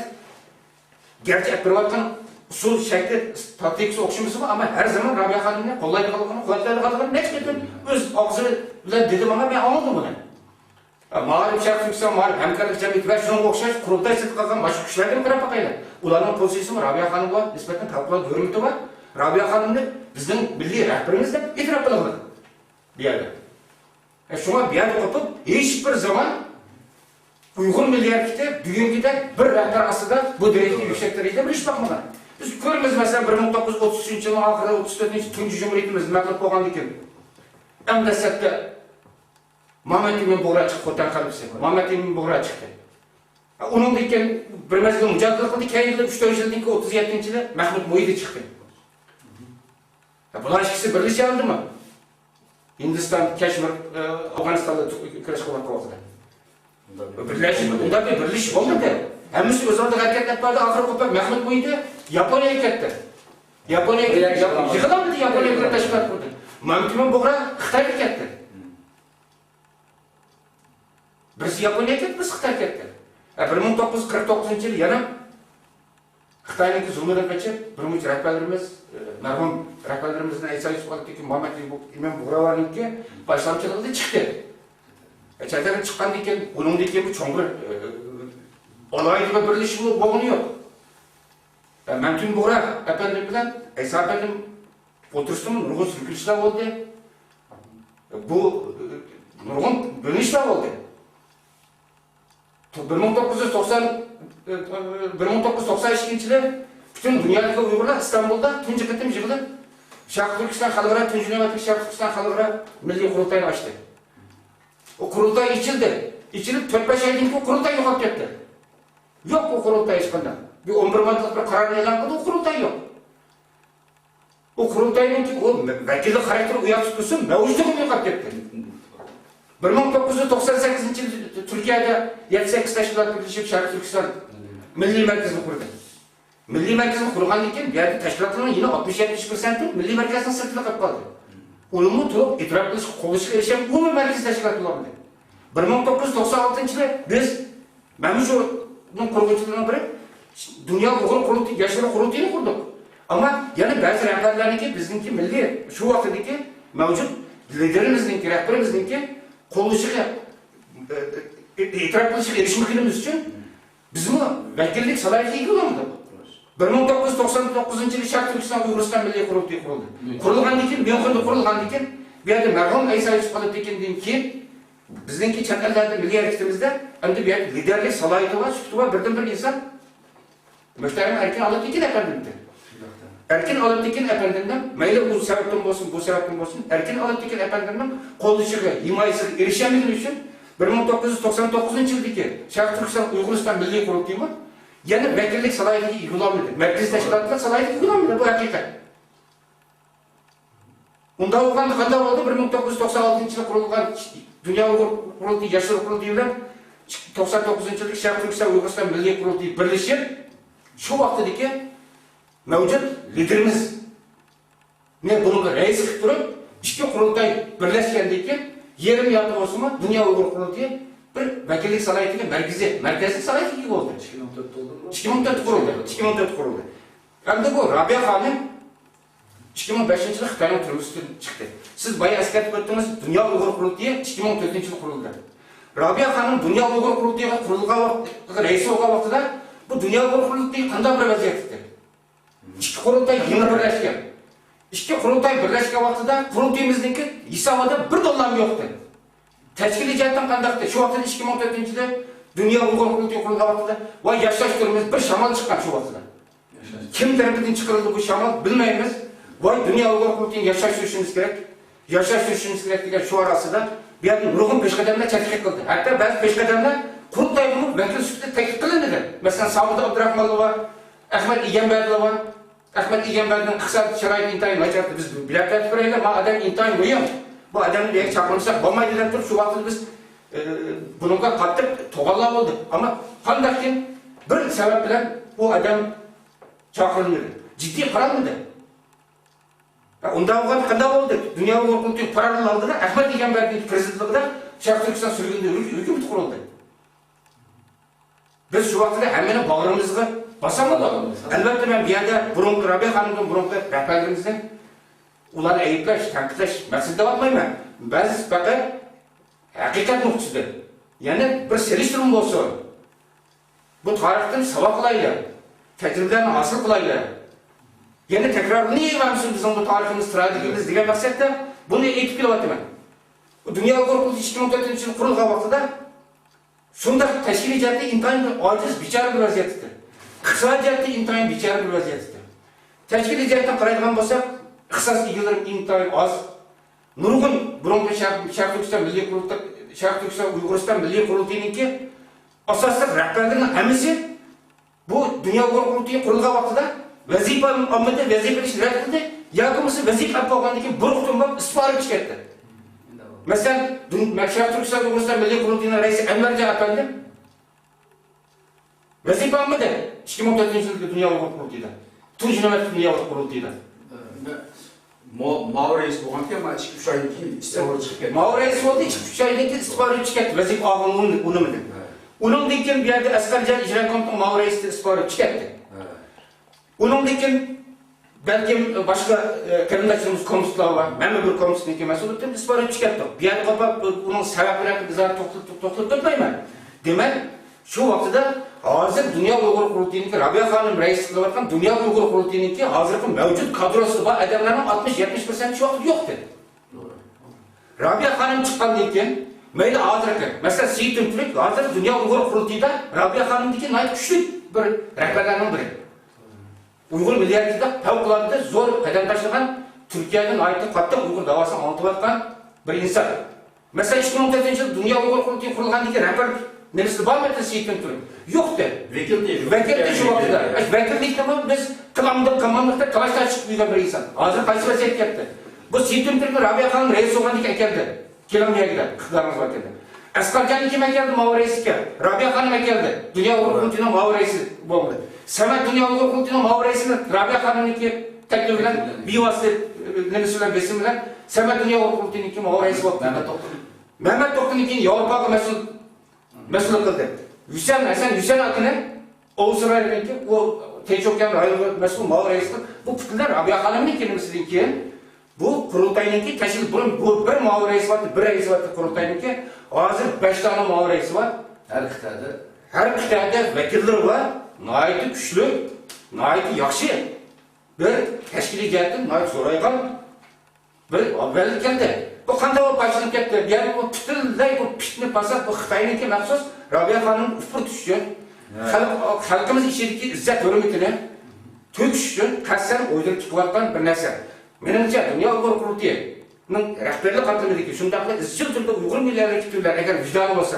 گەرچە ئېلىپ بېرىۋاتقان ئۇسۇل، شەكلى، تاكتىكىسى ئوخشىمىسىمۇ، ئەمما ھەر زامان رابىيە خانىمنى قوللايدىغانلىقىنى، قۇۋۋەتلەيدىغانلىقىنى نەچچە قېتىم ئۆز ئاغزى بىلەن دېدى ماڭا، مەن ئاڭلىدىم بۇنى. مائارىپ، شەرقىي تۈركىستان مائارىپ ھەمكارلىق جەمئىيىتى ۋە شۇنىڭغا ئوخشاش قۇرۇلتاي سىرتىدا قالغان باشقا كۈچلەرگە قاراپ باقايلى. ئۇلارنىڭ پوزىتسىيىسىمۇ رابىيە خانىمغا نىسبەتەن پەۋقۇلئاددە ھۆرمىتى بار. رابىيە خانىمنى بىزنىڭ مىللىي رەھبىرىمىز دەپ ئېتىراپ قىلغىلى بۇ يەردە. ئە، شۇڭا بۇ يەردە قوپۇپ، ھېچ بىر زامان ئۇيغۇر مىللىي ھەرىكىتى بۈگۈنكىدەك بىر رەھبەر ئاستىدا بۇ دەرىجىدە يۈكسەك دەرىجىدە بىر ئىش باقمىغان. بىز كۆرىمىز، مەسىلەن، بىر مىڭ توققۇز يۈز ئوتتۇز ئۈچىنچى يىلنىڭ ئاخىرىدا، ئوتتۇز تۆتىنچى تۇنجى جۇمھۇرىيىتىمىز مەغلۇپ بولغاندىن كېيىن، ئەڭ دەسلەپتە مامەت ئىمىن بۇغرا چىقتى، خوتەن غەلىبىسى. مامەت ئىمىن بۇغرا چىقتى. ئۇنىڭدىن كېيىن بىر مەزگىل مۇجادىلە قىلدى، كەينىدىن ئۈچ تۆت يىلدىن كېيىن، ئوتتۇز يەتتىنچى يىلى مەھمۇت مۇھىدى چىقتى. بۇلار ئىككىسى بىرلىشەلدىمۇ؟ ھىندىستان، كەشمىر، ئە، ئافغانىستاندا تۇ-، كۈرەش قىلىۋاتقان ۋاقتىدا. بىرلەشىش، ئۇنداق بىر بىرلىشىش بولمىدى. ھەممىسى ئۆز ئالدىغا ھەرىكەت ئېلىپ باردى، ئاخىرى قوپۇپ مەھمۇت مۇھىدى ياپونىيەغا كەتتى. ياپونىيەگە كەتتى. ياپونىيەگە يىغىلالمىدى، ياپونىيە بىلەن تەشكىلات قۇردى. مامەت ئىمىن بۇغرا خىتايغا كەتتى. بىرسى ياپونىيەگە كەتتى، بىرسى خىتايغا كەتتى. ھە، بىر مىڭ توققۇز يۈز قىرىق توققۇزىنچى يىلى يەنە خىتاينىڭكى زۇلمىدىن قېچىپ، بىر مۇنچە رەھبەرلىرىمىز، ئە، مەرھۇم رەھبەرلىرىمىزدىن ئەيسا يۈسۈپ ئالىپتىكى مامەت ئىمىن بۇغراۋانىڭكى باشلامچىلىقىدا چىقتى. ئە، چەتەلگە چىققاندىن كېيىن، ئۇنىڭدىن كېيىن بۇ چوڭ بىر، ئە، ئالاھىدە بىر بىرلىشىشمۇ بولغىنى يوق. ئە، مامەت ئىمىن بۇغرا ئەپەندىم بىلەن ئەيسا ئەپەندىم ئوتتۇرىسىدىمۇ نۇرغۇن سۈركىلىشلەر بولدى. بۇ، ئە، نۇرغۇن بۆلۈنۈشلەر بولدى. بىر مىڭ توققۇز يۈز توقسان، بىر مىڭ توققۇز يۈز توقسان ئىككىنچى يىلى پۈتۈن دۇنيادىكى ئۇيغۇرلار ئىستانبۇلدا تۇنجى قېتىم يىغىلىپ، شەرقىي تۈركىستان خەلقئارا، تۇنجى نۆۋەتلىك شەرقىي تۈركىستان خەلقئارا مىللىي قۇرۇلتايىنى ئاچتى. ئۇ قۇرۇلتاي ئېچىلدى. ئېچىلىپ تۆت بەش ئايدىن كېيىن قۇرۇلتاي يوقاپ كەتتى. يوق ئۇ قۇرۇلتاي ھېچقانداق. بىر ئون بىر ماددىلىق بىر قارارنى ئېلان قىلدى، ئۇ قۇرۇلتاي يوق. ئۇ قۇرۇلتاينىڭكى ئۇ ۋەكىللىك خاراكتېرى ئۇياقتا تۇرسۇن، مەۋجۇتلۇقى يوقاپ كەتتى. بىر مىڭ توققۇز يۈز توقسان سەككىزىنچى يىلى تۈركىيەدە يەتتە سەككىز تەشكىلات بىرلىشىپ شەرقىي تۈركىستان مىللىي مەركىزىنى قۇردى. مىللىي مەركىزنى قۇرغاندىن كېيىن، بۇ يەردە تەشكىلاتلارنىڭ يەنە ئاتمىش يەتمىش پىرسەنتى مىللىي مەركەزنىڭ سىرتىدا قېلىپ قالدى. ئۇنىمۇ تولۇق ئېتىراپ قىلىشقا، قوللىشىشقا ئېرىشەلمىگەن ئومۇمىي مەركىزىي تەشكىلات بولالمىدى. بىر مىڭ توققۇز يۈز توقسان ئالتىنچى يىلى بىز، مەن مۇشۇنىڭ قۇرغۇچىلىرىنىڭ بىرى، دۇنيا ئۇيغۇر قۇرۇلتىيى، ياشلار قۇرۇلتىيىنى قۇردۇق. ئەمما يەنە بەزى رەھبەرلەرنىڭكى، بىزنىڭكى مىللىي، شۇ ۋاقىتتىكى مەۋجۇت لىدېرىمىزنىڭكى، رەھبىرىمىزنىڭكى قوللىشىغا، ئېتىراپ قىلىشىغا ئېرىشمىگىنىمىز ئۈچۈن بىزمۇ ۋەكىللىك سالاھىيىتىگە ئىگە بولالمىدۇق. بىر مىڭ توققۇز يۈز توقسان توققۇزىنچى يىلى شەرقىي تۈركىستان ئۇيغۇرىستان مىللىي قۇرۇلتىيى قۇرۇلدى. قۇرۇلغاندىن كېيىن، ميۇنخېندا قۇرۇلغاندىن كېيىن، بۇ يەردە مەرھۇم ئەيسا يۈسۈپ خالىپتىكىندىن كېيىن، بىزنىڭكى چەت ئەللەردە مىللىي ھەرىكىتىمىزدە ئەمدى بۇ يەردە لىدېرلىك سالاھىيىتى بار، سۈپىتى بار بىردىنبىر ئىنسان مۆھتەرەم ئەركىن ئالپتېكىن ئەپەندىمدى. ئەركىن ئالپتېكىن ئەپەندىمنىڭ مەيلى ئۇ سەۋەبتىن بولسۇن، بۇ سەۋەبتىن بولسۇن، ئەركىن ئالپتېكىن ئەپەندىمنىڭ قوللىشىغا، ھىمايىسىگە ئېرىشەلمىگىنى ئۈچۈن، بىر مىڭ توققۇز يۈز توقسان توققۇزىنچى يىلدىكى شەرقىي تۈركىستان ئۇيغۇرىستان مىللىي قۇرۇلتىيىمۇ يەنە ۋەكىللىك سالاھىيىتىگە ئىگە بولالمىدى. مەركىزىي تەشكىلاتلىق سالاھىيىتىگە ئىگە بولالمىدى. بۇ ھەقىقەت. ئۇنداق بولغاندا قانداق بولدى؟ بىر مىڭ توققۇز يۈز توقسان ئالتىنچى يىلى قۇرۇلغان دۇنيا ئۇيغۇر قۇرۇلتىيى، ياشلار قۇرۇلتىيى بىلەن توقسان توققۇزىنچى يىلدىكى شەرقىي تۈركىستان ئۇيغۇرىستان مىللىي قۇرۇلتىيى بىرلىشىپ، شۇ ۋاقتىدىكى مەۋجۇت لىدېرىمىزنى بۇنىڭغا رەئىس قىلىپ تۇرۇپ، ئىككى قۇرۇلتاي بىرلەشكەندىن كېيىن، يېرىم يارتى بولسىمۇ، دۇنيا ئۇيغۇر قۇرۇلتىيى بىر ۋەكىللىك سالاھىيىتىگە، مەركىزىي، مەركەزلىك سالاھىيىتىگە ئىگە بولدى. ئىككى مىڭ تۆت قۇرۇلدى. ئىككى مىڭ تۆت قۇرۇلدى. ئەمدى بۇ رابىيە خانىم ئىككى مىڭ بەشىنچى يىلى خىتاينىڭ تۈرمىسىدىن چىقتى. سىز بايا ئەسكەرتىپ ئۆتتىڭىز، دۇنيا ئۇيغۇر قۇرۇلتىيى ئىككى مىڭ تۆتىنچى يىلى قۇرۇلدى. رابىيە خانىم دۇنيا ئۇيغۇر قۇرۇلتىيىغا قۇرۇلغان ۋاقىت، رەئىس بولغان ۋاقتىدا، بۇ دۇنيا ئۇيغۇر قۇرۇلتىيى قانداق بىر ۋەزىيەتتە ئىدى؟ ئىككى قۇرۇلتاي يېڭى بىرلەشكەن. ئىككى قۇرۇلتاي بىرلەشكەن ۋاقتىدا قۇرۇلتىيىمىزنىڭكى ھېسابىدا بىر دوللارمۇ يوقتى. تەشكىلىي جەھەتتىن قانداقتى؟ شۇ ۋاقىتتا ئىككى مىڭ تۆتىنچى يىلى دۇنيا ئۇيغۇر قۇرۇلتىيى قۇرۇلغان ۋاقتىدا، ۋاي ياشاش تۈرىمىز، بىر شامال چىققان شۇ ۋاقتىدا. كىم تەرىپىدىن چىقىرىلدى بۇ شامال، بىلمەيمىز. ۋاي دۇنيا ئۇيغۇر قۇرۇلتىيىنى ياشاش سۈرۈشىمىز كېرەك، ياشاش سۈرۈشىمىز كېرەك دېگەن شوئار ئاستىدا بۇ يەردە نۇرغۇن پېشقەدەملەر تەكلىپ قىلدى. ھەتتا بەزى پېشقەدەملەر قۇرۇلتايغىمۇ ۋەكىل سۈپىتىدە تەكلىپ قىلىندى. مەسىلەن، سابىت ئابدۇراخمانلار بار، ئەخمەت ئىگەمبەردىلار بار. ئەخمەت ئىگەمبەردىن ئىقتىساد شارائىتى ئىنتايىن ناچار، بىز بىلەپ بېرىپ بېرەيلى، ما ئادەم ئىنتايىن مۇھىم. بۇ ئادەمنى بۇ يەرگە چاقىرمىساق بولمايدۇ دەپ تۇرۇپ، شۇ ۋاقىتتا بىز، ئى، بۇنىڭغا قاتتىق توغانلار بولدى. ئەمما قانداقكىن بىر سەۋەب بىلەن ئۇ ئادەم چاقىرىلمىدى. جىددىي قارالمىدى. ھە، ئۇنداق بولغان قانداق بولدى؟ دۇنيا ئۇيغۇر قۇرۇلتىيى پاراللېل ھالدا ئەخمەت ئىگەمبەردىن پىرېزىدېنتلىقىدا شەرقىي تۈركىستان سۈرگۈندە ھۆكۈمىتى قۇرۇلدى. بىز شۇ ۋاقىتتا ھەممىنى باغرىمىزغا باسالمىدۇق. ئەلۋەتتە، مەن بۇ يەردە بۇرۇنقى رابىيە خانىمدىن بۇرۇنقى رەھبەرلىرىمىزنى ئۇلارنى ئەيىبلەش، تەنقىدلەش مەقسىتىدە دەۋاتمايمەن. بەزىسى پەقەت ھەقىقەت نۇقتىسىدىن، يەنى بىر سېلىشتۇرما بولسۇن. بۇ تارىختىن ساۋاق ئالايلى، تەجرىبىلەرنى ھاسىل قىلايلى. يەنە تەكرارلىنىۋەرمىسۇن بىزنىڭ بۇ تارىخىمىز، تراگېدىيىمىز دېگەن مەقسەتتە بۇنى ئېيتىپ كېلىۋاتىمەن. بۇ دۇنيا ئۇيغۇر قۇرۇلتىيى ئىككى مىڭ تۆتىنچى يىلى قۇرۇلغان ۋاقتىدا شۇنداق تەشكىلىي جەھەتتە ئىنتايىن بىر ئاجىز، بىچارە بىر ۋەزىيەتتە. ئىقتىسادىي جەھەتتە ئىنتايىن بىچارە بىر ۋەزىيەتتە. تەشكىلىي جەھەتتىن قارايدىغان بولساق، ئىختىساس ئىگىلىرى ئىنتايىن ئاز. نۇرغۇن بۇرۇنقى شەرق، شەرقىي تۈركىستان مىللىي قۇرۇلتاي، شەرقىي تۈركىستان ئۇيغۇرىستان مىللىي قۇرۇلتىيىنىڭكى ئاساسلىق رەھبەرلىرىنىڭ ھەممىسى بۇ دۇنيا ئۇيغۇر قۇرۇلتىيى قۇرۇلغان ۋاقتىدا ۋەزىپە ئالمىدى، ۋەزىپە ئېلىشنى رەت قىلدى، ياكى بولمىسا ۋەزىپە ئېلىپ بولغاندىن كېيىن بىر قۇتۇم بولۇپ ئىستېپا بېرىپ چىقىپ كەتتى. مەسىلەن، دۇن-، شەرقىي تۈركىستان ئۇيغۇرىستان مىللىي قۇرۇلتىيىنىڭ رەئىسى ئەنۋەرجان ئەپەندى ۋەزىپە ئالمىدى. ئىككى مىڭ تۆتىنچى يىلدىكى دۇنيا ئۇيغۇر قۇرۇلتىيىدا. تۇنجى نۆۋەتتىكى دۇنيا ئۇيغۇر قۇرۇلتىيىدا. مۇ-، ماۋۇ رەئىس بولغانكەن، مانا ئىككى، ئۈچ ئايدىن كېيىن ئىستېپا چىقىپ كەتتى. ماۋۇ رەئىس بولدى، ئىككى، ئۈچ ئايدىن كېيىن ئىستېپا چىقىپ كەتتى، ۋەزىپە ئالغىنى ئۇنىمىدى. ھە. ئۇنىڭدىن كېيىن بۇ يەردە ئەسقەرجان ئىجرا كومىتېتىنىڭ ماۋۇ رەئىسى ئىستېپا چىقىپ كەتتى. ھە. ئۇنىڭدىن كېيىن بەلكىم باشقا، ئە، قېرىنداشلىرىمىز كوممۇنىستلار بار. مەنمۇ بىر كوممۇنىستنىڭكى مەسئۇل ئۆتۈپ ئىستېپا چىقىپ كەتتۇق. بۇ يەردە قاپاپ، ئۇنىڭ سەۋەبلىرى ھەققىدە ئىزاھات توختىلىپ، توختىلىپ ئۆتمەيمەن. دېمەك، شۇ ۋاقتىدا ھازىر دۇنيا ئۇيغۇر قۇرۇلتىيىنىڭكى رابىيە خانىم رەئىسلىك قىلىۋاتقان دۇنيا ئۇيغۇر قۇرۇلتىيىنىڭكى ھازىرقى مەۋجۇت كادروسىدا بار ئادەملەرنىڭ ئاتمىش، يەتمىش پىرسەنتى شۇ ۋاقىتتا يوق ئىدى. رابىيە خانىم چىققاندىن كېيىن، مەيلى ھازىرقى، مەسىلەن، سېيىت تۈرك ھازىر دۇنيا ئۇيغۇر قۇرۇلتىيىدا رابىيە خانىمدىكى ناھايىتى كۈچلۈك بىر رەھبەرلەرنىڭ بىرى. ئۇيغۇر مىللىيەتچىلىكىدە پەۋقۇلئاددە زور قەدەم تاشلىغان، تۈركىيەدە ناھايىتى قاتتىق ئۇيغۇر داۋاسىنى ئاڭلىتىۋاتقان بىر ئىنسان. مەسىلەن، ئىككى مىڭ تۆتىنچى يىلى دۇنيا ئۇيغۇر قۇرۇلتىيى قۇرۇلغاندىن كېيىن رەھبەر نېمىسىدە بارمىدى سېيىت تۈرك؟ يوق ئىدى. ۋەكىلدى، ۋەكىلدى شۇ ۋاقىتتا. ۋەكىللىكنىمۇ بىز قىلامدۇق، قىلمامدۇق دەپ تالاش تارتىشىپ يۈرگەن بىر ئىنسان. ھازىر قايسى ۋەزىيەتكە كەپتۇ؟ بۇ سېيىت تۈركنى رابىيە خانىم رەئىس بولغاندىن كېيىن ئەكەلدى. كېلىڭ بۇ يەرگە دەپ، ئىقتىدارىڭىز بار ئىكەن دەپ. ئەسقەرجاننى كىم ئەكەلدى ماۋۇ رەئىسلىككە؟ رابىيە خانىم ئەكەلدى. دۇنيا ئۇيغۇر قۇرۇلتىيىنىڭ ماۋۇ رەئىسى بولدى. سەمەت دۇنيا ئۇيغۇر قۇرۇلتىيىنىڭ ماۋۇ رەئىسىنى رابىيە خانىمنىڭكى تەكلىپى بىلەن، بىۋاسىتە، ئى، نېمىسى بىلەن، بېسىمى بىلەن سەمەت دۇنيا ئۇيغۇر قۇرۇلتىيىنىڭكى ماۋۇ رەئىسى بولدى. مەمەت توختى. مەمەت توختىنىڭ كېيىن ياۋروپاغا مەسئۇل، مەسئۇللۇق قىلدى. ھۈسەن، ھەسەن ھۈسەن ئاكىنى ئاۋسترالىيەدىكى ئۇ تىنچ ئوكيان رايونىغا مەسئۇل ماۋۇ رەئىس قىلدى. بۇ پۈتۈنلەي رابىيە خانىمنىڭكى نېمىسىدىن كېيىن بۇ قۇرۇلتاينىڭكى تەشكىل، بۇرۇن بۇ بىر ماۋۇ رەئىس بارتى، بىر رەئىس بارتى قۇرۇلتاينىڭكى، ھازىر بەش دانە ماۋۇ رەئىسى بار. ھەر قىتئەدە. ھەر قىتئەدە ۋەكىللىرى بار. ناھايىتى كۈچلۈك، ناھايىتى ياخشى. بىر تەشكىلىي جەھەتتىن ناھايىتى زورايغان بىر ئەۋۋەلدىن كەلدى. بۇ قانداق بولۇپ باشلىنىپ كەتتى؟ بۇ يەردە بۇ پۈتۈنلەي بۇ پىتنە پاسات، بۇ خىتاينىڭكى مەخسۇس رابىيە خانىمنى ئۇپرىتىش ئۈچۈن، ھە، خەلق، خەلقىمىز ئىچىدىكى ئىززەت ھۆرمىتىنى تۆكۈش ئۈچۈن قەستەن ئويدۇرۇپ چىقىۋاتقان بىر نەرسە. مېنىڭچە، دۇنيا ئۇيغۇر قۇرۇلتىيىنىڭ رەھبەرلىك قاتلىمىدىكى شۇنداقلا ئىزچىل تۈردە ئۇيغۇر مىللىي ھەرىكىتى ئەگەر ۋىجدانى بولسا،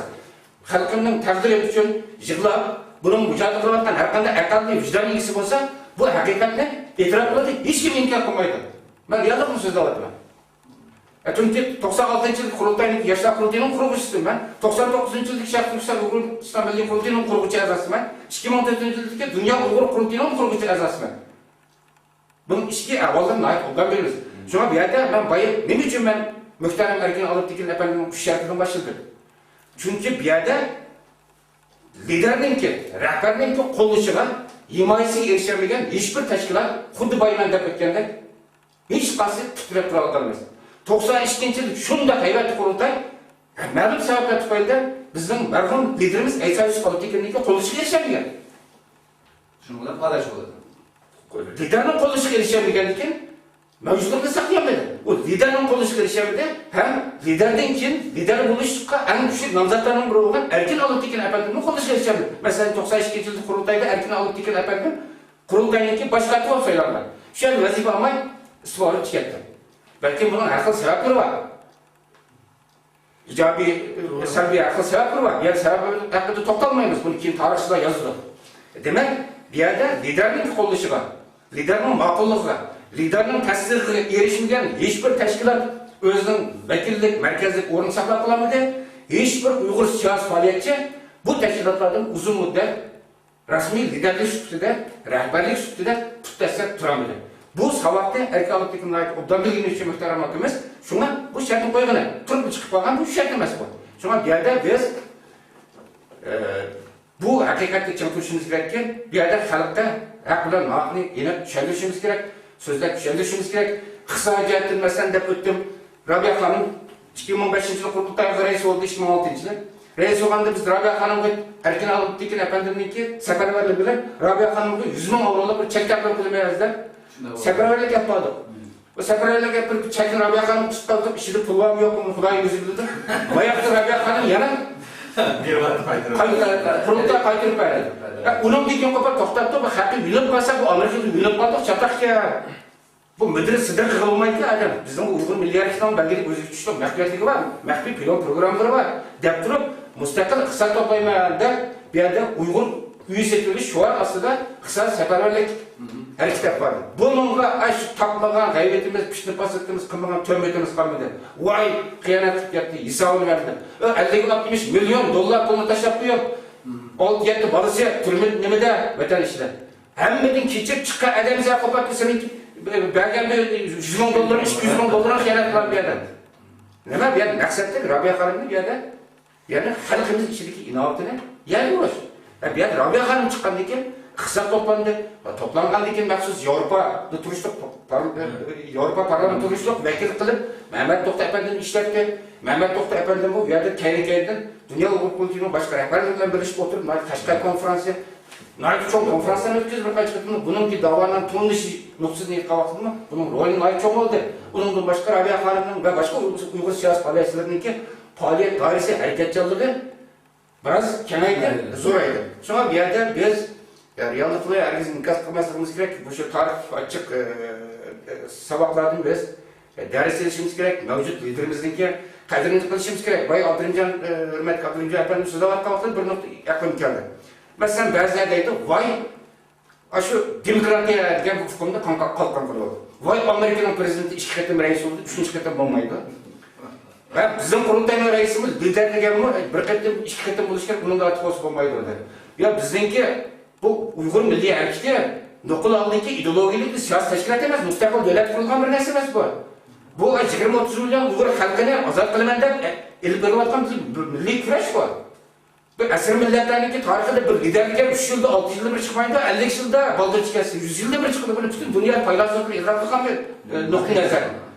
خەلقىمنىڭ تەقدىرى ئۈچۈن يىغلاپ، بۇنىڭ مۇجادىلە قىلىۋاتقان ھەر قانداق ئەقەللىي ۋىجدان ئىگىسى بولسا، بۇ ھەقىقەتنى ئېتىراپ قىلىدۇ، ھېچكىم ئىنكار قىلمايدۇ. مەن رېئاللىقنى سۆزلەۋاتىمەن. چۈنكى توقسان ئالتىنچى يىلدىكى قۇرۇلتاينىڭ ياشلار قۇرۇلتىيىنىڭ قۇرغۇچىسىمەن. توقسان توققۇزىنچى يىلدىكى شەرقىي تۈركىستان ئۇيغۇرىستان مىللىي قۇرۇلتىيىنىڭ قۇرغۇچى ئەزاسىمەن. ئىككى مىڭ تۆتىنچى يىلدىكى دۇنيا ئۇيغۇر قۇرۇلتىيىنىڭ قۇرغۇچى ئەزاسىمەن. بۇنىڭ ئىچكى ئەھۋاللىرىنى ناھايىتى ئوبدان بىلىمىز. شۇڭا بۇ يەردە مەن بايىپ، نېمە ئۈچۈن مەن مۆھتەرەم ئەركىن ئالپتېكىن ئەپەندىنىڭ ئۈچ شەرتىدىن باشلىدىم؟ چۈنكى بۇ يەردە لىدەرنىڭكى، رەھبەرنىڭكى قوللىشىغا، ھىمايىسىگە ئېرىشەلمىگەن ھېچبىر تەشكىلات، خۇددى بايا مەن دەپ ئۆتكەندەك، ھېچقايسى پۇت تىرەپ تۇرالىدىغان ئەمەس. توقسان ئىككىنچى يىل شۇنداق ھەيۋەتلىك قۇرۇلتاي مەلۇم سەۋەبلەر تۈپەيلىدىن بىزنىڭ مەرھۇم لىدېرىمىز ئەيسا يۈسۈپ ئالپتېكىننىڭكى قوللىشىغا ئېرىشەلمىگەن. شۇنىڭ بىلەن پالەچ بولىدۇ. لىدەرنىڭ قوللىشىغا ئېرىشەلمىگەندىكىن، مەۋجۇتلۇقىنى ساقلىيالمىدى. ئۇ لىدەرنىڭ قوللىشىغا ئېرىشەلمىدى ھەم لىدەردىن كېيىن لىدەر بولۇشقا ئەڭ كۈچلۈك نامزاتلارنىڭ بىرى بولغان ئەركىن ئالپتېكىن ئەپەندىمنىڭ قوللىشىغا ئېرىشەلمىدى. مەسىلەن، توقسان ئىككىنچى يىلدىكى قۇرۇلتايدا ئەركىن ئالپتېكىن ئەپەندىم قۇرۇلتاينىڭكى باش كاتىپى بولۇپ سايلانغان. شۇ يەردە ۋەزىپە ئالماي ئىستېپا بېرىپ چىقىپ كەتتى. بەلكىم بۇنىڭ ھەر خىل سەۋەبلىرى بار. ئىجابىي، سەلبىي ھەر خىل سەۋەبلىرى بار. بۇ يەردە سەۋەب ھەققىدە توختالمايمىز. بۇنى كېيىن تارىخچىلار يازىدۇ. دېمەك، بۇ يەردە لىدەرنىڭ قوللىشىغا، لىدەرنىڭ ماقۇللۇقىغا، لىدەرنىڭ تەستىقىغا ئېرىشمىگەن ھېچبىر تەشكىلات ئۆزىنىڭ ۋەكىللىك مەركەزلىك ئورنىنى ساقلاپ قالالمىدى. ھېچبىر ئۇيغۇر سىياسىي پائالىيەتچى بۇ تەشكىلاتلاردىن ئۇزۇن مۇددەت رەسمىي لىدەرلىك سۈپىتىدە، رەھبەرلىك سۈپىتىدە پۇت دەسسەپ تۇرالمىدى. بۇ ساۋاقنى ئەركىن ئالپتېكىن ناھايىتى ئوبدان بىلگىنى ئۈچۈن، مۆھتەرەم ئاكىمىز، شۇڭا بۇ شەرتنى قويغىنى، تۇرۇپ چىقىپ قالغان بۇ شەرت ئەمەس بۇ. شۇڭا بۇ يەردە بىز، ئە، بۇ ھەقىقەتكە چىڭ تۇرۇشىمىز كېرەككى، بۇ يەردە خەلققە ھەق بىلەن ناھەقنى ئېنىق چۈشەندۈرۈشىمىز كېرەك، سۆزلەپ چۈشەندۈرۈشىمىز كېرەك. ئىقتىسادىي جەھەتتىن، مەسىلەن، دەپ ئۆتتۈم. رابىيە خانىم ئىككى مىڭ بەشىنچى يىلى قۇرۇلتايغا رەئىس بولدى، ئىككى مىڭ ئالتىنچى يىلى. رەئىس بولغاندا بىز رابىيە خانىمغا ئەركىن ئالپتېكىن ئەپەندىمنىڭكى سەپەرۋەرلىكى بىلەن رابىيە خانىمغا يۈز مىڭ ئاۋرولۇق بىر چەك تەقدىم قىلىمىز دەپ سەپەرۋەرلىك ئېلىپ باردۇق. ئۇ سەپەرۋەرلىك ئېلىپ بىر چەكنى رابىيە خانىمغا تۇتۇپ قالدۇق. ئىچىدە پۇل بارمۇ يوقمۇ خۇدايىم ئۆزى بىلىدۇ. باياقتا رابىيە خانىم يەنە قايتۇرۇپ، قۇرۇلتايغا قايتۇرۇپ بەردى. ئۇنىڭدىن كېيىن قوپۇپ توختاپتۇ. بۇ خەقنى يۆلەپ قالسا، بۇ ئامېرىكىدىن يۆلەپ قالدۇق، چاتاقكەن. بۇ مۇدىر سىدىق قىلغىلى بولمايدىكەن ئادەم. بىزنىڭ ئۇيغۇر مىللىي ھەرىكىتىنىڭ بەلگىلىك ئۆزىگە تۇتۇشلۇق مەخپىيەتلىكى بار، مەخپىي پىلان پروگراممىلىرى بار دەپ تۇرۇپ، مۇستەقىل ئىقتىساد توپلايمەن دەپ، بۇ يەردە ئۇيغۇر ئۆيى سېتىۋېلىش شوئار ئاستىدا ئىقتىساد سەپەرۋەرلىك ھەرىكىتى ئېلىپ باردى. بۇنىڭغا ئاي شۇ تاپمىغان غەيۋىتىمىز، پىتنە پاساتىمىز، قىلمىغان تۆھمىتىمىز قالمىدى. ۋاي، خىيانەت قىلىپ كەتتى، ھېسابىنى بەردى. ئەللىك ئاتمىش مىليون دوللار پۇلنى تاشلاپ قويۇپ، ئالتە يەتتە بالىسى تۈرمە نېمىدە، ۋەتەن ئىچىدە. ھەممىدىن كېچىپ چىققان ئادەم سەن قوپاپ سېنىڭ بەرگەن بىر يۈز مىڭ دوللىرىڭ، ئىككى يۈز مىڭ دوللىرىڭ خىيانەت قىلغان بۇ ئادەم. نېمە بۇ يەردە مەقسەتلىك رابىيە خانىمنى بۇ يەردە، يەنى خەلقىمىز ئىچىدىكى ئىناۋىتىنى يەرگە ئۇرۇش. ھە، بۇ يەردە رابىيە خانىم چىققاندىن كېيىن ئىقتىساد توپلاندى. توپلانغاندىن كېيىن مەخسۇس ياۋروپا تۇرۇشلۇق، پار-، ياۋروپا پارلامېنت تۇرۇشلۇق ۋەكىل قىلىپ مەمەت توختى ئەپەندىنى ئىشلەتتى. مەمەت توختى ئەپەندىمۇ بۇ يەردە كەينى-كەينىدىن دۇنيا ئۇيغۇر قۇرۇلتىيىنىڭ باشقا رەھبەرلىرى بىلەن بىرلىشىپ ئولتۇرۇپ، مانا تاشقى كونفېرانسى ناھايىتى چوڭ كونفېرانسلارنى ئۆتكۈزدى بىر قانچە قېتىم. بۇنىڭكى داۋانىڭ تونۇلۇش نۇقتىسىدىن ئېيتقان ۋاقتىمۇ بۇنىڭ رولى ناھايىتى چوڭ بولدى. ئۇنىڭدىن باشقا رابىيە خانىمنىڭ ۋە باشقا ئۇيغۇر سىياسىي پائالىيەتچىلىرىنىڭكى پائالىيەت دائىرىسى، ھەرىكەتچانلىقى بىراز كېڭەيدى، زورايدى. شۇڭا بۇ يەردە بىز، يا، رېئاللىقنى ھەرگىز ئىنكاس قىلماسلىقىمىز كېرەك. مۇشۇ تارىخ ئاچچىق، ئە، ئە، ساۋاقلاردىن بىز دەرس ئېلىشىمىز كېرەك، مەۋجۇت لىدېرىمىزنىڭكى قەدرىنى قىلىشىمىز كېرەك. بايا ئابدۇرېھىمجان، ئە، ھۆرمەتلىك ئابدۇرېھىمجان ئەپەندىم سۆزلەۋاتقان ۋاقتىدا بىر نۇقتا ئەقلىمگە كەلدى. مەسىلەن، بەزىلەر دەيدۇ، ۋاي، ئاشۇ دېموكراتىيە دېگەن بۇ ئۇقۇمنى قالقان قىلىۋالدى. ۋاي، ئامېرىكىنىڭ پىرېزىدېنتى ئىككى قېتىم رەئىس بولدى، ئۈچىنچى قېتىم بولمايدۇ. ۋە بىزنىڭ قۇرۇلتاينىڭ رەئىسىمۇ لىدېر دېگەنمۇ بىر قېتىم، ئىككى قېتىم بولۇشى كېرەك، ئۇنىڭدىن ئارتۇق بولسا بولمايدۇ دېدى. يا، بىزنىڭكى بۇ ئۇيغۇر مىللىي ھەرىكىتى نوقۇل ھالدىكى ئىدېئولوگىيەلىك بىر سىياسىي تەشكىلات ئەمەس، مۇستەقىل دۆلەت قۇرۇلغان بىر نەرسە ئەمەس بۇ. بۇ يىگىرمە ئوتتۇز مىليون ئۇيغۇر خەلقىنى ئازاد قىلىمەن دەپ ئېلىپ بېرىۋاتقان بىر مىللىي كۈرەش بۇ. بىر ئەسىر مىللەتلەرنىڭكى تارىخىدا بىر لىدەرلىككە ئۈچ يىلدا، ئالتە يىلدا بىر چىقمايدۇ، ئەللىك يىلدا بالدۇر چىقىدۇ، يۈز يىلدا بىر چىقىدۇ. بۇنى پۈتۈن دۇنيا پەيلاسوپلىرى ئېتىراپ قىلغان بىر، ئە، نۇقتىئى نەزەر.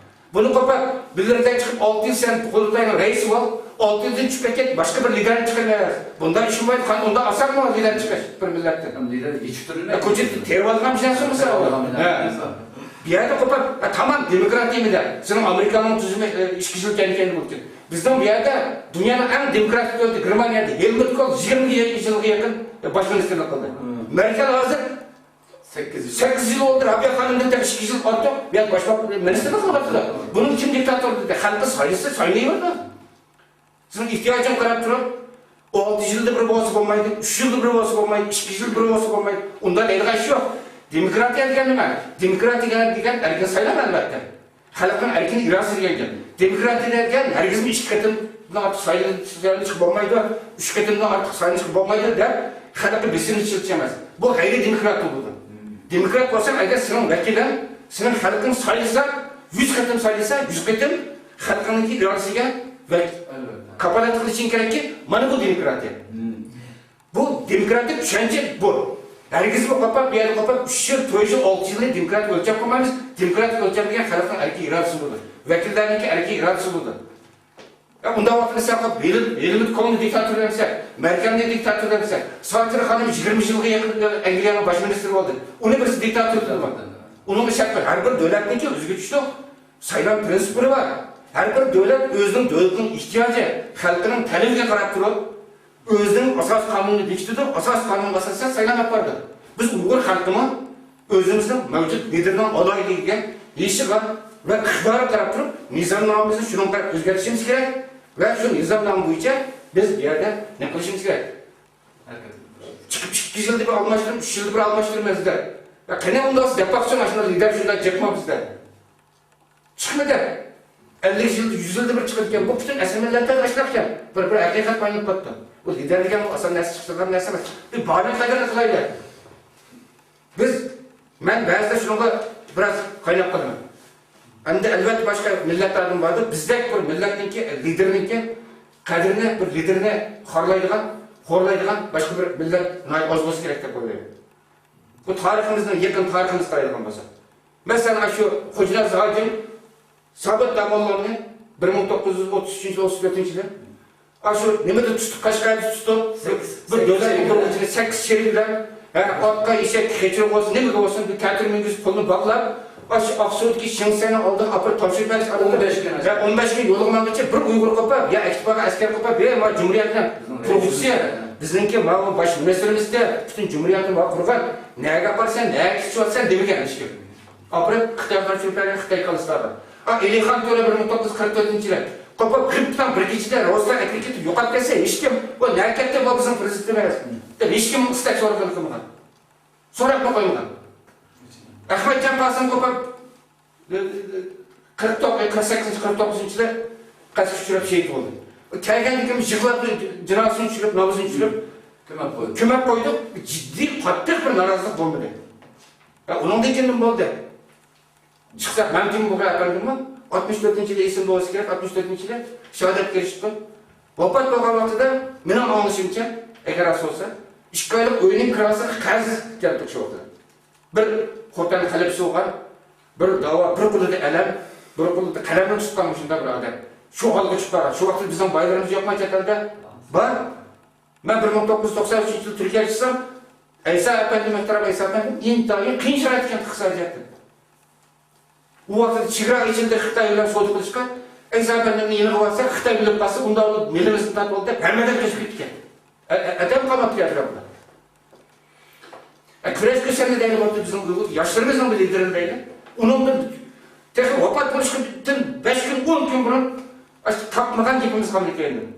بۇنى قوپاپ، بىر يەردە چىقىپ، ئالتە يىل سەن قۇرۇلتاينىڭ رەئىسى بول، ئالتە يىلدىن چۈشۈپ كەتكەچ، باشقا بىر لىدەرنى چىقىرىمىز. بۇنداق ئىش بولمايدۇ. قانداق، ئۇنداق ئاسانمۇ لىدەر چىقىش بىر مىللەتتىن؟ لىدەر يېتىشىپ تۇرۇۋېرىڭ. ئە، كوچىدا تېرىۋالغان بىر نەرسە بولسا ئۇ. ھە. بۇ يەردە قوپاپ، ئە، تامام دېموكراتىيە دېدى. سېنىڭ ئامېرىكانىڭ تۈزۈمى، ئە، ئىككى يىل كەينى كەينى بولىدىكەن. بىزنىڭ بۇ يەردە دۇنيانىڭ ئەڭ دېموكراتىك دۆلىتى گېرمانىيەدە ھېلمۇت كول يىگىرمە يىلغا يېقىن باش مىنىستىرلىق قىلدى. مەركەل ھازىر سەككىز يىل. سەككىز يىل بولدى، رابىيە خانىمدىن تېخى ئىككى يىل ئارتۇق بۇ يەردە باش مىنىستىرلىق قىلىۋاتىدۇ. بۇنىڭ كىم دىكتاتور دېدى؟ خەلقى سايلىسا سايلىيۋېرىدۇ. سىزنىڭ ئېھتىياجىڭغا قاراپ تۇرۇپ، ئالتە يىلدا بىر بولسا بولمايدۇ، ئۈچ يىلدا بىر بولسا بولمايدۇ، ئىككى يىل بىر بولسا بولمايدۇ. ئۇنداق دەيدىغان ئىش يوق. دېموكراتىيە دېگەن نېمە؟ دېموكراتىيە دېگەن ئەركىن سايلام، ئەلۋەتتە. خەلقنىڭ ئەركىن ئىرادىسى دېگەن گەپ. دېموكراتىيە دېگەن ھەرگىزمۇ ئىككى قېتىمدىن ئارتۇق سايلىنىشقا بولمايدۇ، ئۈچ قېتىمدىن ئارتۇق سايلىنىشقا بولمايدۇ دەپ خەلققە بېسىم ئىشلىتىش ئەمەس. بۇ غەيرىي دېموكرات بولىدۇ. دېموكرات بولساڭ، ئەگەر سېنىڭ ۋەكىلىڭ، سېنىڭ خەلقىڭ سايلىسا، يۈز قېتىم سايلىسا، يۈز قېتىم خەلقىڭنىڭكى ئىرادىسىگە ۋە ئەلۋەتتە. كاپالەتلىك قىلىشىڭ كېرەككى، مانا بۇ دېموكراتىيە. بۇ دېموكراتىك چۈشەنچە بۇ. ھەرگىزمۇ قوپاپ، بۇ يەردە قوپاپ، ئۈچ يىل، تۆت يىل، ئالتە يىلنى دېموكراتىك ئۆلچەپ قويمايمىز. دېموكراتىك ئۆلچەم دېگەن خەلقنىڭ ئەركىن ئىرادىسى بولىدۇ. ۋەكىللەرنىڭكى ئەركىن ئىرادىسى بولىدۇ. يا ئۇنداق ۋاقىتتا سەن قوپ، ھېلى، ھېلىمۇ كوڭنى دىكتاتور دېمىسەك، مەركەمنى دىكتاتور دېمىسەك، ساتىر خانىم يىگىرمە يىلغا يېقىن ئەنگلىيەنىڭ باش مىنىستىرى بولدى. ئۇنى بىرسى دىكتاتور دېدىمۇ؟ ئۇنىڭغا شەرت بار. ھەر بىر دۆلەتنىڭكى ئۆزىگە تۇشلۇق سايلام پرىنسىپلىرى بار. ھەر بىر دۆلەت ئۆزىنىڭ دۆلىتىنىڭ ئېھتىياجى، خەلقىنىڭ تەلىپىگە قاراپ تۇرۇپ، ئۆزىنىڭ ئاساسىي قانۇنىنى بېكىتىدۇ، ئاساسىي قانۇنغا ئاساسەن سايلام ئېلىپ بارىدۇ. بىز ئۇيغۇر خەلقىمۇ ئۆزىمىزنىڭ مەۋجۇت لىدېرىنىڭ ئالاھىدىلىكىگە، يېشىغا ۋە ئىقتىدارىغا قاراپ تۇرۇپ، نىزامنامىمىزنى شۇنىڭغا قاراپ ئۆزگەرتىشىمىز كېرەك ۋە شۇ نىزامنامە بويىچە بىز بۇ يەردە نېمە قىلىشىمىز كېرەك؟ چىقىپ ئىككى يىلدا بىر ئالماشتۇرۇپ، ئۈچ يىلدا بىر ئالماشتۇرىمىز دەپ. يا قېنى ئۇنداق دەپ باقسۇن، ئاشۇنداق لىدېر شۇنداق جىقما بىزدە. چىقمىدى. ئەللىك يىلدا، يۈز يىلدا بىر چىقىدىكەن. بۇ پۈتۈن ئەسلى مىللەتلەر ئاشۇنداقكەن. بىر، بىر ھەقىقەت بايلىنىپ قاپتۇ. بۇ لىدېر دېگەن بۇ ئاسان نەرسە چىقىدىغان نەرسە ئەمەس. بىز بارىنى قەدرىنى قىلايلى. بىز، مەن بەزىدە شۇنىڭغا بىراز قايناپ قالىمەن. ئەمدى ئەلۋەتتە باشقا مىللەتلەردىن باردۇر. بىزدەك بىر مىللەتنىڭكى لىدېرىنىڭكى قەدرىنى، بىر لىدېرنى خارلايدىغان، خورلايدىغان باشقا بىر مىللەت ناھايىتى ئاز بولسا كېرەك دەپ ئويلايمەن. بۇ تارىخىمىزنىڭ، يېقىن تارىخىمىزغا قارايدىغان بولساق. مەسىلەن، ئاشۇ خوجىنىياز ھاجىم سابىت داموللامنى بىر مىڭ توققۇز يۈز ئوتتۇز ئۈچىنچى يىلى، ئوتتۇز تۆتىنچى يىلى، ئاشۇ نېمىدە تۇتۇپ، قەشقەردە تۇتۇپ، بىر دۆلەت ئوتتۇرىغا چىقىپ، سەككىز شېرىك بىلەن، ھە، ئاتقا، ئېشەككە، قېچىرغا بولسۇن، نېمىگە بولسۇن، بىر تەتۈر مىنگۈزۈپ، قولىنى باغلاپ، ئاشۇ ئاقسۇدىكى شېڭسەننىڭ ئالدىغا ئاپىرىپ تاپشۇرۇپ بەرگەن. ئون بەش كۈن. ھە، ئون بەش كۈن يولغا مانغىچە بىر ئۇيغۇر قوپاپ، يا ئەكىتىپ بارغان ئەسكەر قوپاپ، ھە، ما جۇمھۇرىيەتنىڭ تۇرغۇچىسى، بىزنىڭكى ماۋۇ باش مىنىستىرىمىز دەپ، پۈتۈن جۇمھۇرىيەتنى ماۋۇ قۇرغان، نەگە ئاپارسەن، نەگە كېتىۋاتىسەن دېمىگەن ھېچكىم. ئاپىرىپ خىتايغا چۈشۈرۈپ بەرگەن، خىتاي كالىستاغا. ئا، ئېلىخان تۆرە بىر مىڭ توققۇز يۈز قىرىق تۆتىنچى يىلى قوپۇپ، غىپتان بىر كېچىدە روسلار ئەكىرىپ كېتىپ يوقاپ كەتسە، ھېچكىم، بۇ نەگە كەتتى، بۇ بىزنىڭ پىرېزىدېنتىمىز دەپ ھېچكىم ئىستەك سورىقىنى قىلمىغان. سوراپمۇ قويمىغان. ئەخمەتجان قاسىم قوپۇپ، قىرىق توققۇز، قىرىق سەككىزىنچى، قىرىق توققۇزىنچى يىلى قەستكە ئۇچراپ شېھىت بولدى. كەلگەندىن كېيىن يىغلاپ، جىنازىسىنى چۈشۈرۈپ، نامىزىنى چۈشۈرۈپ، كۆمۈپ قويدى. كۆمۈپ قويدۇق. جىددىي، قاتتىق بىر نارازىلىق بولمىدى. ۋە ئۇنىڭدىن كېيىن نېمە بولدى؟ چىقسا، مەمتىمىن بۇغرا ئەپەندىمۇ ئاتمىش تۆتىنچى يىلى، ئېسىمدە بولسا كېرەك، ئاتمىش تۆتىنچى يىلى شاھادەتكە ئېرىشىپتۇ. ۋاپات بولغان ۋاقتىدا، مېنىڭ ئاڭلىشىمچە، ئەگەر راست بولسا، ئىككى ئايلىق ئۆينىڭ كىراسىغا قەرز كەلتۇق شۇ ۋاقىتتا. بىر خوتەن قەلبىسى بولغان، بىر داۋا، بىر قولىدا ئەلەم، بىر قولىدا قەلەمنى تۇتقان مۇشۇنداق بىر ئادەم. شۇ ھالغا چۈشۈپ قالغان. شۇ ۋاقىتتا بىزنىڭ بايلىرىمىز يوقمۇ چەت ئەلدە؟ بار. مەن بىر مىڭ توققۇز يۈز توقسەن ئۈچىنچى يىلى تۈركىيەگە چىقسام، ئەيسا ئەپەندى، مۆھتەرەم ئەيسا ئەپەندى، ئىنتايىن قىيىن شارائىتتا ئىكەن ئىقتىسادىيەتتە. ئۇ ۋاقىتتا چېگرا ئىچىدە خىتاي بىلەن سودا قىلىشقا، ئەيسا ئەپەندىمنىڭ يېنىغا بارسا، خىتاي بىلىپ قالسا، ئۇنداق بولۇپ مېلىمىزنى تارتىۋالدى دەپ، ھەممىدىن قېچىپ كېتىدىكەن. ئە-، ئە-، ئەدەم قالماپتۇ ئەتراپىدا. ئە، كۈرەش كۈچەننى دەيلى بولۇپتۇ بىزنىڭ ياشلىرىمىزنىڭ بىر لىدېرىنى دەيلى. ئۇنىڭدىن تېخى ۋاپات بولۇشتىن بەش كۈن، ئون كۈن بۇرۇن ئاشۇ تاپمىغان گېپىمىز قالمىدى كەينىدىن.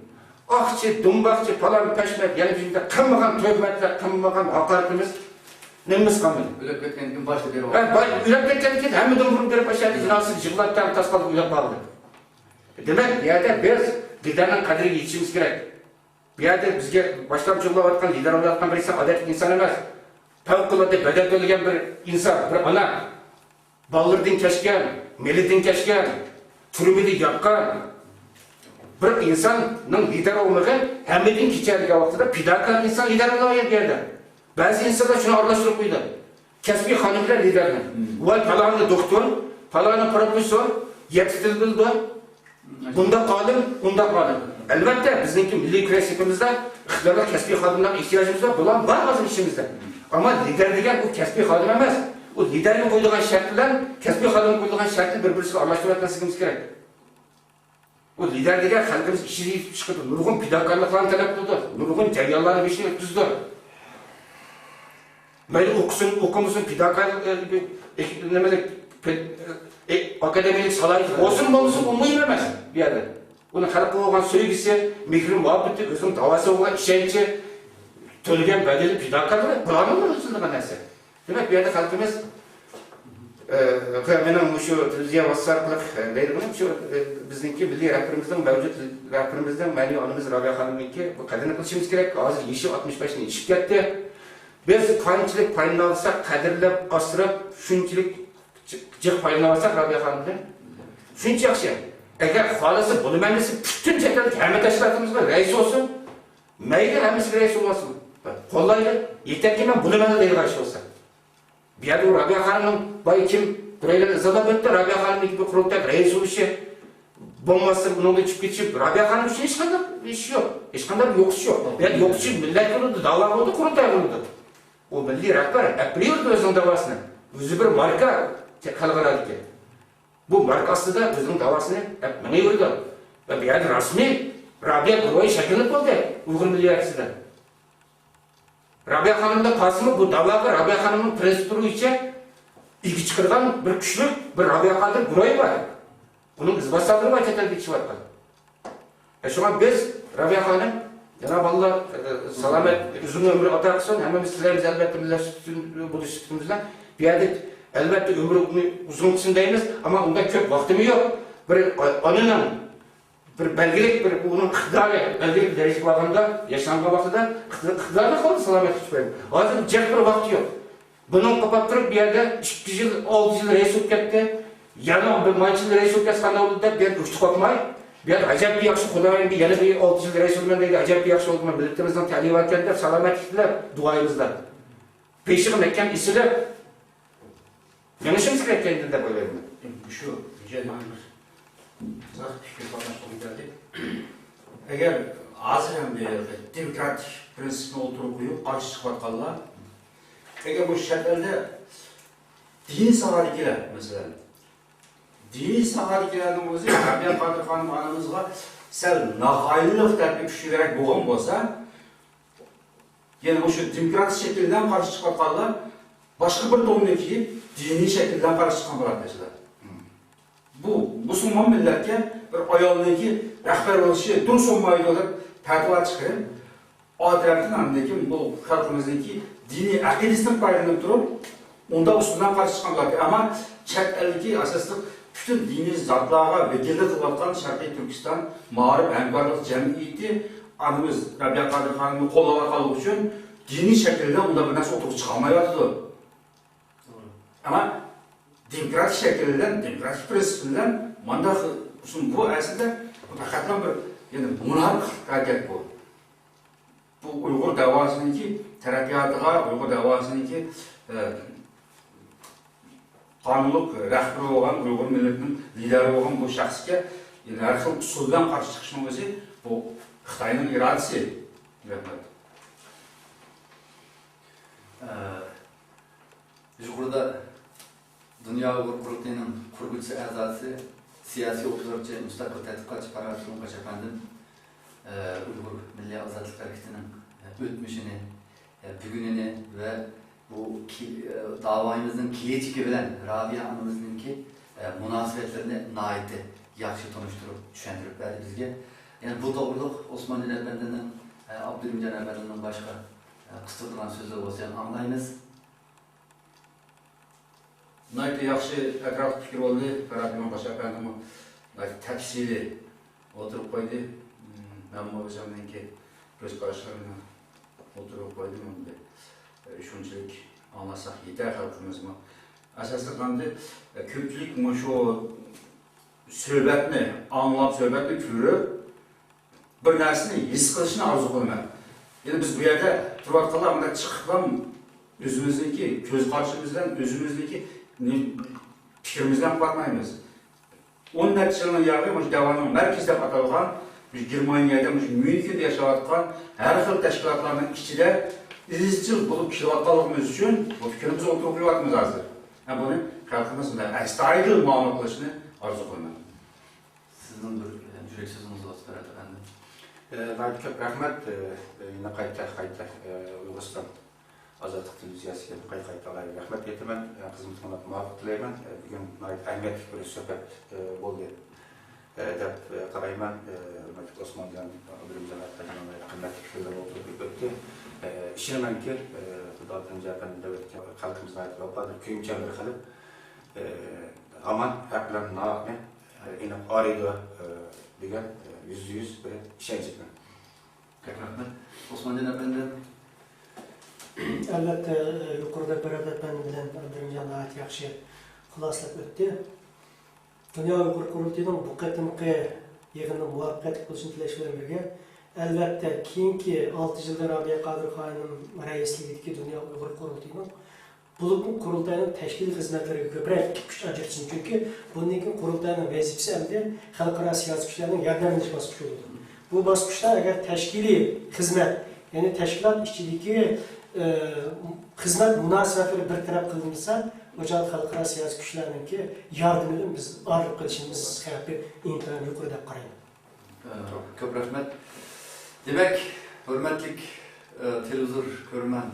ئاقچى، دۇمباقچى، پالان، پەشمەت، يەنە شۇنداق قىلمىغان تۆھمەتلەر، قىلمىغان ھاقارىتىمىز نېمىمىز قالمىدى. ئۆلۈپ كەتكەندىن كېيىن باشتا بېرىپ ھە، باي-، ئۆلۈپ كەتكەندىن كېيىن ھەممە دۇمبۇرۇم بېرىپ ئاشۇ يەردە جىنازىسىنى يىغلاپ، تاس قالدى، ئۆلۈپ قالدى. دېمەك، بۇ يەردە بىز لىدېرنىڭ قەدرىگە يېتىشىمىز كېرەك. بۇ يەردە بىزگە باشلامچى بولۇۋاتقان، لىدېر بولۇۋاتقان بىر ئىنسان ئادەتتىكى ئىنسان ئەمەس. پەۋقۇلئاددە بەدەل تۆلىگەن بىر ئىنسان، بىر ئانا. بالىلىرىدىن كەچكەن، مېلىدىن كەچكەن، تۈرمىدە ياتقان بىر ئىنساننىڭ لىدېر بولمىقى ھەممىدىن كېچە دېگەن ۋاقتىدا پىداكار ئىنسان لىدېر بولالمايدۇ بۇ يەردە. بەزى ئىنسانلار شۇنى ئارىلاشتۇرۇپ قويىدۇ. كەسپىي خانىم بىلەن لىدېرنى. ۋاي، پالانى دوختۇر، پالانى پروفېسسور، يەتتە تىل بىلىدۇ. بۇنداق ئالىم، ئۇنداق ئالىم. ئەلۋەتتە، بىزنىڭكى مىللىي كۈرەش سېپىمىزدە ئىقتىدارلىق كەسپىي خادىملارغا ئېھتىياجىمىز بار. بۇلار بار ھازىر ئىچىمىزدە. ئەمما لىدېر دېگەن ئۇ كەسپىي خادىم ئەمەس. ئۇ لىدېرگە قويىدىغان شەرت بىلەن كەسپىي خادىمغا قويىدىغان شەرتنى بىر-بىرسىگە ئالماشتۇرۇۋەتمەسلىكىمىز كېرەك. ئۇ لىدېر دېگەن خەلقىمىز ئىچىدە يېتىپ چىقىدۇ، نۇرغۇن پىداكارلىقلارنى تەلەپ قىلىدۇ، نۇرغۇن جەريانلارنى بېشىدىن ئۆتكۈزىدۇ. مەيلى ئوقۇسۇن، ئوقۇمىسۇن، پىداكارلىق، ئە، ئە، نېمىلىك، پې-، ئە، ئاكادېمىيەلىك سالاھىيىتى بولسۇن، بولمىسۇن، ئۇ مۇھىم ئەمەس بۇ يەردە. ئۇنىڭ خەلققە بولغان سۆيگۈسى، مېھرى مۇھەببىتى، ئۆزىنىڭ داۋاسىغا بولغان ئىشەنچى، تۆلىگەن بەدىلى، پىداكارلىقى، بۇلارنىڭ ئۆلچىلىدىغان نەرسە. دېمەك، بۇ يەردە خەلقىمىز ئە، مېنىڭ مۇشۇ تېلېۋىزىيە ۋاسىتە ئارقىلىق، ئە، دەيدىغىنىم شۇ، ئە، بىزنىڭكى مىللىي رەھبىرىمىزنىڭ، مەۋجۇت رەھبىرىمىزنىڭ مەنىۋى ئانىمىز رابىيە خانىمنىڭكى بۇ قەدرىنى قىلىشىمىز كېرەك. ھازىر يېشى ئاتمىش بەشتىن ئېشىپ كەتتى. بىز قانچىلىك پايدىلىنالىساق، قەدىرلەپ، ئاسراپ، شۇنچىلىك جىق پايدىلىنالىساق رابىيە خانىمدىن شۇنچە ياخشى. ئەگەر خالىسا بولىمەن دېسە، پۈتۈن چەت ئەلدىكى ھەممە تەشكىلاتىمىزغا رەئىس بولسۇن. مەيلى ھەممىسىگە رەئىس بولسۇن. قوللايلى. يېتەركى مەن بولىمەن دەيدىغان ئىش بولسا. بۇ يەردە رابىيە خانىمنىڭ بايا كىم بىرەيلەن ئىزاھلاپ ئۆتتى، رابىيە خانىمنىڭكى بۇ قۇرۇلتايغا رەئىس بولۇشى، بولماسا بۇنىڭدىن چىقىپ كېتىشى، رابىيە خانىم ئۈچۈن ھېچقانداق ئىش يوق. ھېچقانداق يوقىتىش يوق. بۇ يەردە يوقىتىش مىللەتكە بولىدۇ، داۋا بولىدۇ، قۇرۇلتاي بولىدۇ. ئۇ مىللىي رەھبەر ئەپەرىۋېرىدۇ ئۆزىنىڭ داۋاسىنى. ئۆزى بىر ماركا خەلقئارادىكى. بۇ ماركا ئاستىدا ئۆزىنىڭ داۋاسىنى ئەپ مېڭىۋېرىدۇ. ۋە بۇ يەردە رەسمىي رابىيە گۇرۇھى شەكىللىنىپ بولدى ئۇيغۇر مىللىي ھەرىكىتىدە. رابىيە خانىمدا قالسىمۇ، بۇ داۋاغا رابىيە خانىمنىڭ پرىنسىپلىرى بويىچە ئىگە چىقىرغان بىر كۈچلۈك بىر رابىيە قادىر گۇرۇھى بار. ئۇنىڭ ئىزباسارلىرى بار چەت ئەلدە ئىشلەۋاتقان. ئە، شۇڭا بىز رابىيە خانىم، جاناب ئاللا، ئە، سالامەت، ئۇزۇن ئۆمۈر ئاتا قىلسۇن. ھەممىمىز تىلەيمىز، ئەلۋەتتە، مىللەت سۈپىتىمىز بولۇش سۈپىتىمىز بىلەن. بۇ يەردە، ئەلۋەتتە، ئۆمرى ئۇزۇن قىلسۇن دەيمىز، ئەمما ئۇنداق كۆپ ۋاقتىمۇ يوق. بىر ئا-، ئانىنىڭ بىر بەلگىلىك بىر ئۇنىڭ ئىقتىدارى بەلگىلىك بىر دەرىجىگە بارغاندا، ياشانغان ۋاقتىدا ئىقتىدار، ئىقتىدارى قالدى سالامەتلىك تۈپەيلى. ھازىر جىق بىر ۋاقتى يوق. بۇنىڭ قاپاپ تۇرۇپ بۇ يەردە ئىككى يىل، ئالتە يىل رەئىس بولۇپ كەتتى. يەنە بىر مانچە يىل رەئىس بولۇپ كەتسە قانداق بولىدۇ دەپ بۇ يەردە ئۈچ قاپماي، بۇ يەردە ئەجەب بىر ياخشى خۇدايىم، بۇ يەنە بىر ئالتە يىل رەئىس بولىمەن دەيدۇ، ئەجەب بىر ياخشى بولىدۇ، مىللىتىمىزنىڭ تەلىيى باركەن دەپ سالامەتلىك تىلەپ دۇئايىمىزدا بېشىغا مەھكەم ئېسىلىپ، مېڭىشىمىز كېرەك ئىكەن دەپ ئويلايمەن. شۇ، شۇ يەردە مەن بىر ئۇزاق پىكىر قاتناشقۇم كەلدى. ئەگەر ھازىر ئەمدى دېموكراتىك پرىنسىپنى ئوتتۇرىغا قويۇپ قارشى چىقىۋاتقانلار، ئەگەر بۇ چەت ئەلدە دىنىي ساھەدىكىلەر، مەسىلەن، دىنىي ساھەدىكىلەرنىڭ ئۆزى رابىيە قادىر خانىم ئانىمىزغا سەل ناخايىنلىق تەرىپى كۈچلۈكرەك بولغان بولسا، يەنى مۇشۇ دېموكراتىك شەكىلدىن قارشى چىقىۋاتقانلار باشقا بىر تومنى كىيىپ، دىنىي شەكىلدىن قارشى چىققان بولاتتى. بۇ مۇسۇلمان مىللەتكە بىر ئايالنىڭكى رەھبەر بولۇشى دۇرۇس بولمايدۇ دەپ پەتىۋا چىقىرىپ، ئا تەرەپتىن ئاندىن كېيىن بۇ خەلقىمىزنىڭكى دىنىي ئەقىدىسىدىن پايدىلىنىپ تۇرۇپ، ئۇنداق ئۇسۇلدىن قارشى چىققان بولاتتى. ئەمما چەت ئەلدىكى ئاساسلىق پۈتۈن دىنىي زاتلارغا ۋەكىللىك قىلىۋاتقان شەرقىي تۈركىستان مائارىپ ھەمكارلىق جەمئىيىتى ئانىمىز رابىيە قادىر خانىمنى قوللاۋاتقانلىقى ئۈچۈن دىنىي شەكىلدە ئۇنداق بىر نەرسە ئوتتۇرىغا چىقارمايۋاتىدۇ. توغرا. ئەمما دېموكراتىك شەكىل بىلەن، دېموكراتىك پرىنسىپ بىلەن مانداق ئۇسۇل، بۇ ئەسلىدە پەقەتلا بىر، يەنى مۇناپىق ھەرىكەت بۇ. بۇ ئۇيغۇر دەۋاسىنىڭكى تەرەققىياتىغا، ئۇيغۇر دەۋاسىنىڭكى، ئە، قانۇنلۇق رەھبىرى بولغان، ئۇيغۇر مىللىتىنىڭ لىدېرى بولغان بۇ شەخسكە، يەنى ھەر خىل ئۇسۇل بىلەن قارشى چىقىشنىڭ ئۆزى بۇ خىتاينىڭ ئىرادىسى. رەھمەت. ئە، يۇقىرىدا دۇنيا ئۇيغۇر قۇرۇلتىيىنىڭ قۇرغۇچىسى ئەزاسى، سىياسىي ئوبزورچى، مۇستەقىل تەتقىقاتچى پاراسەت قۇلۇمقاش ئەپەندىم، ئە، ئۇيغۇر مىللىي ئازادلىق ھەرىكىتىنىڭ، ئە، ئۆتمۈشىنى، ئە، بۈگۈنىنى ۋە بۇ كى-، ئە، داۋايىمىزنىڭ كېلەچىكى بىلەن رابىيە ئانىمىزنىڭكى، ئە، مۇناسىۋەتلىرىنى ناھايىتى ياخشى تونۇشتۇرۇپ، چۈشەندۈرۈپ بەردى بىزگە. يەنە بۇ توغرۇلۇق ئوسمانجان ئەپەندىنىڭ، ئە، ئابدۇرېھىمجان ئەپەندىنىڭ باشقا، ئە، قىستۇرىدىغان سۆزلىرى بولسا يەنە ئاڭلايمىز. ناھايىتى ياخشى، ئەتراپلىق پىكىر بولدى. پەرھات ئىمامباشى ئەپەندىمۇ ناھايىتى تەپسىلىي ئوتتۇرىغا قويدى. مەنمۇ ئۆزۈمنىڭكى كۆز قاراشلىرىمنى ئوتتۇرىغا قويدۇم. ئەمدى شۇنچىلىك ئاڭلاساق يېتەر خەلقىمىزمۇ. ئاساسلىق ئەمدى كۆپچىلىك مۇشۇ سۆھبەتنى ئاڭلاپ، سۆھبەتنى كۆرۈپ، بىر نەرسىنى ھېس قىلىشنى ئارزۇ قىلىمەن. يەنى بىز بۇ يەردە تۇرۇۋاتقانلار مۇنداق چىقىپلا ئۆزىمىزنىڭكى كۆز قارىشىمىز بىلەن، ئۆزىمىزنىڭكى نى-، پىكرىمىز بىلەن قىلىۋاتمايمىز. ئون نەچچە يىلنىڭ ياغى مۇشۇ دەۋانىڭ مەركىزى دەپ ئاتالغان، مۇشۇ گېرمانىيەدە، مۇشۇ ميۇنخېندا ياشاۋاتقان ھەر خىل تەشكىلاتلارنىڭ ئىچىدە ئىزچىل بولۇپ كېلىۋاتقانلىقىمىز ئۈچۈن بۇ پىكرىمىزنى ئوتتۇرىغا قويۇۋاتىمىز ھازىر. ھەم بۇنى خەلقىمىز ئەستايىدىل مۇئامىلە قىلىشىنى ئارزۇ قىلىمەن. سىزنىڭ بىر، ئە، يۈرەك سۆزىڭىز بولسا، پەرھات ئەپەندى. ئە، ناھايىتى كۆپ رەھمەت. ئە، ئە، يەنە قايتا، قايتا، ئە، ئۇيغۇرىستان ئازادلىق تېلېۋىزىيەسىگە قايتا، قايتا رەھمەت ئېيتىمەن. ئە، خىزمىتىڭلارغا مۇۋەپپەقىيەت تىلەيمەن. ئە، بۈگۈن ناھايىتى ئەھمىيەتلىك بىر سۆھبەت، ئە، بولدى، ئە، دەپ، ئە، قارايمەن. ئە، ھۆرمەتلىك ئوسمانجان ئابدۇرېھىمجان ئەپەندىمۇ ناھايىتى قىممەتلىك پىكىرلەر ئوتتۇرىغا قويۇپ ئۆتتى. ئە، ئىشىنىمەنكى، ئە، خۇدا ئەپەندى ئەپەندى دەۋەتكەن خەلقىمىز ناھايىتى ۋاپادار، كۆيۈمچان بىر خەلق. ئە، ھامان ھەق بىلەن ناھەقنى، ئە، ئېنىق ئايرىيدۇ، ئە، دېگەن، ئە، يۈزدە يۈز بىر ئىشەنچ ئىدى. بەك رەھمەت. ئوسمانجان ئەپەندىم. ئەلۋەتتە، يۇقىرىدا بىرەر ئەپەندى بىلەن ئابدۇرېھىمجان ناھايىتى ياخشى خۇلاسىلەپ ئۆتتى. دۇنيا ئۇيغۇر قۇرۇلتىيىنىڭ بۇ قېتىمقى يىغىنىنىڭ مۇۋەپپەقىيەتلىك بولۇشىنى تىلەش بىلەن بىرگە، ئەلۋەتتە، كېيىنكى ئالتە يىلدا رابىيە قادىر خانىم رەئىسلىكىدىكى دۇنيا ئۇيغۇر قۇرۇلتىيىنىڭ بولۇپمۇ قۇرۇلتاينىڭ تەشكىلىي خىزمەتلىرىگە كۆپرەك كۈچ ئاجرىتىشنى، چۈنكى بۇندىن كېيىن قۇرۇلتاينىڭ ۋەزىپىسى ئەمدى خەلقئارا سىياسىي كۈچلەرنىڭ ياردەم ئېلىش باسقۇچى بولىدۇ. بۇ باسقۇچتا ئەگەر تەشكىلىي خىزمەت، يەنى تەشكىلات ئىچىدىكى، ئە، خىزمەت مۇناسىۋەتلىرى بىر تەرەپ قىلىنمىسا، بۇ چاغدا خەلقئارا سىياسىي كۈچلەرنىڭكى ياردىمىدىن بىز ئايرىلىپ قېلىشىمىز خەۋپى ئىنتايىن يۇقىرى دەپ قارايمەن. ئە، كۆپ رەھمەت. دېمەك، ھۆرمەتلىك، ئە، تېلېۋىزور كۆرۈرمەن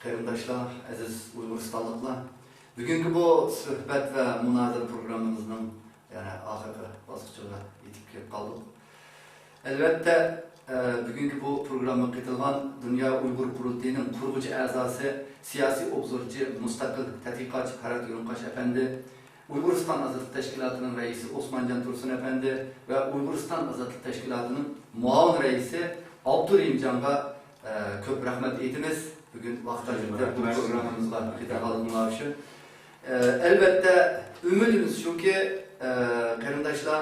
قېرىنداشلار، ئەزىز ئۇيغۇرىستانلىقلار، بۈگۈنكى بۇ سۆھبەت ۋە مۇنازىرە پروگراممىمىزنىڭ يەنە ئاخىرقى باسقۇچىغا يېتىپ كېلىپ قالدۇق. ئەلۋەتتە، ئە، بۈگۈنكى بۇ پروگراممىغا قېتىلغان دۇنيا ئۇيغۇر قۇرۇلتىيىنىڭ قۇرغۇچى ئەزاسى، سىياسىي ئوبزورچى، مۇستەقىل تەتقىقاتچى پەرھات يۇرۇنقاش ئەپەندى، ئۇيغۇرىستان ئازادلىق تەشكىلاتىنىڭ رەئىسى ئوسمانجان تۇرسۇن ئەپەندى ۋە ئۇيغۇرىستان ئازادلىق تەشكىلاتىنىڭ مۇئاۋىن رەئىسى ئابدۇرېھىمجانغا، ئە، كۆپ رەھمەت ئېيتىمىز. بۈگۈن ۋاقىت ئاجرىتىپ بۇ پروگراممىمىزغا قېتىلغانلىقىڭلار ئۈچۈن. ئە، ئەلۋەتتە، ئۈمىدىمىز شۇكى، ئە، قېرىنداشلار،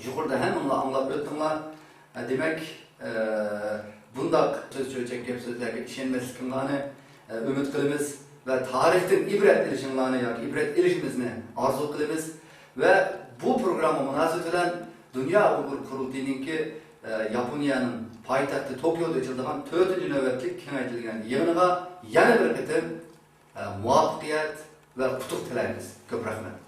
يۇقىرىدا ھەممىڭلار ئاڭلاپ ئۆتتۈڭلار. ئە، دېمەك، ئە، بۇنداق سۆز چۆچەك گەپ سۆزلەرگە ئىشەنمەسلىكىڭلارنى، ئە، ئۈمىد قىلىمىز ۋە تارىختىن ئىبرەت ئېلىشىڭلارنى ياكى ئىبرەت ئېلىشىمىزنى ئارزۇ قىلىمىز. ۋە بۇ پروگرامما مۇناسىۋىتى بىلەن دۇنيا ئۇيغۇر قۇرۇلتىيىنىڭكى، ئە، ياپونىيەنىڭ پايتەختى توكيودا ئېچىلىدىغان تۆتىنچى نۆۋەتلىك كېڭەيتىلگەن يىغىنىغا يەنە بىر قېتىم، ئە، مۇۋەپپەقىيەت ۋە ئۇتۇق تىلەيمىز. كۆپ رەھمەت.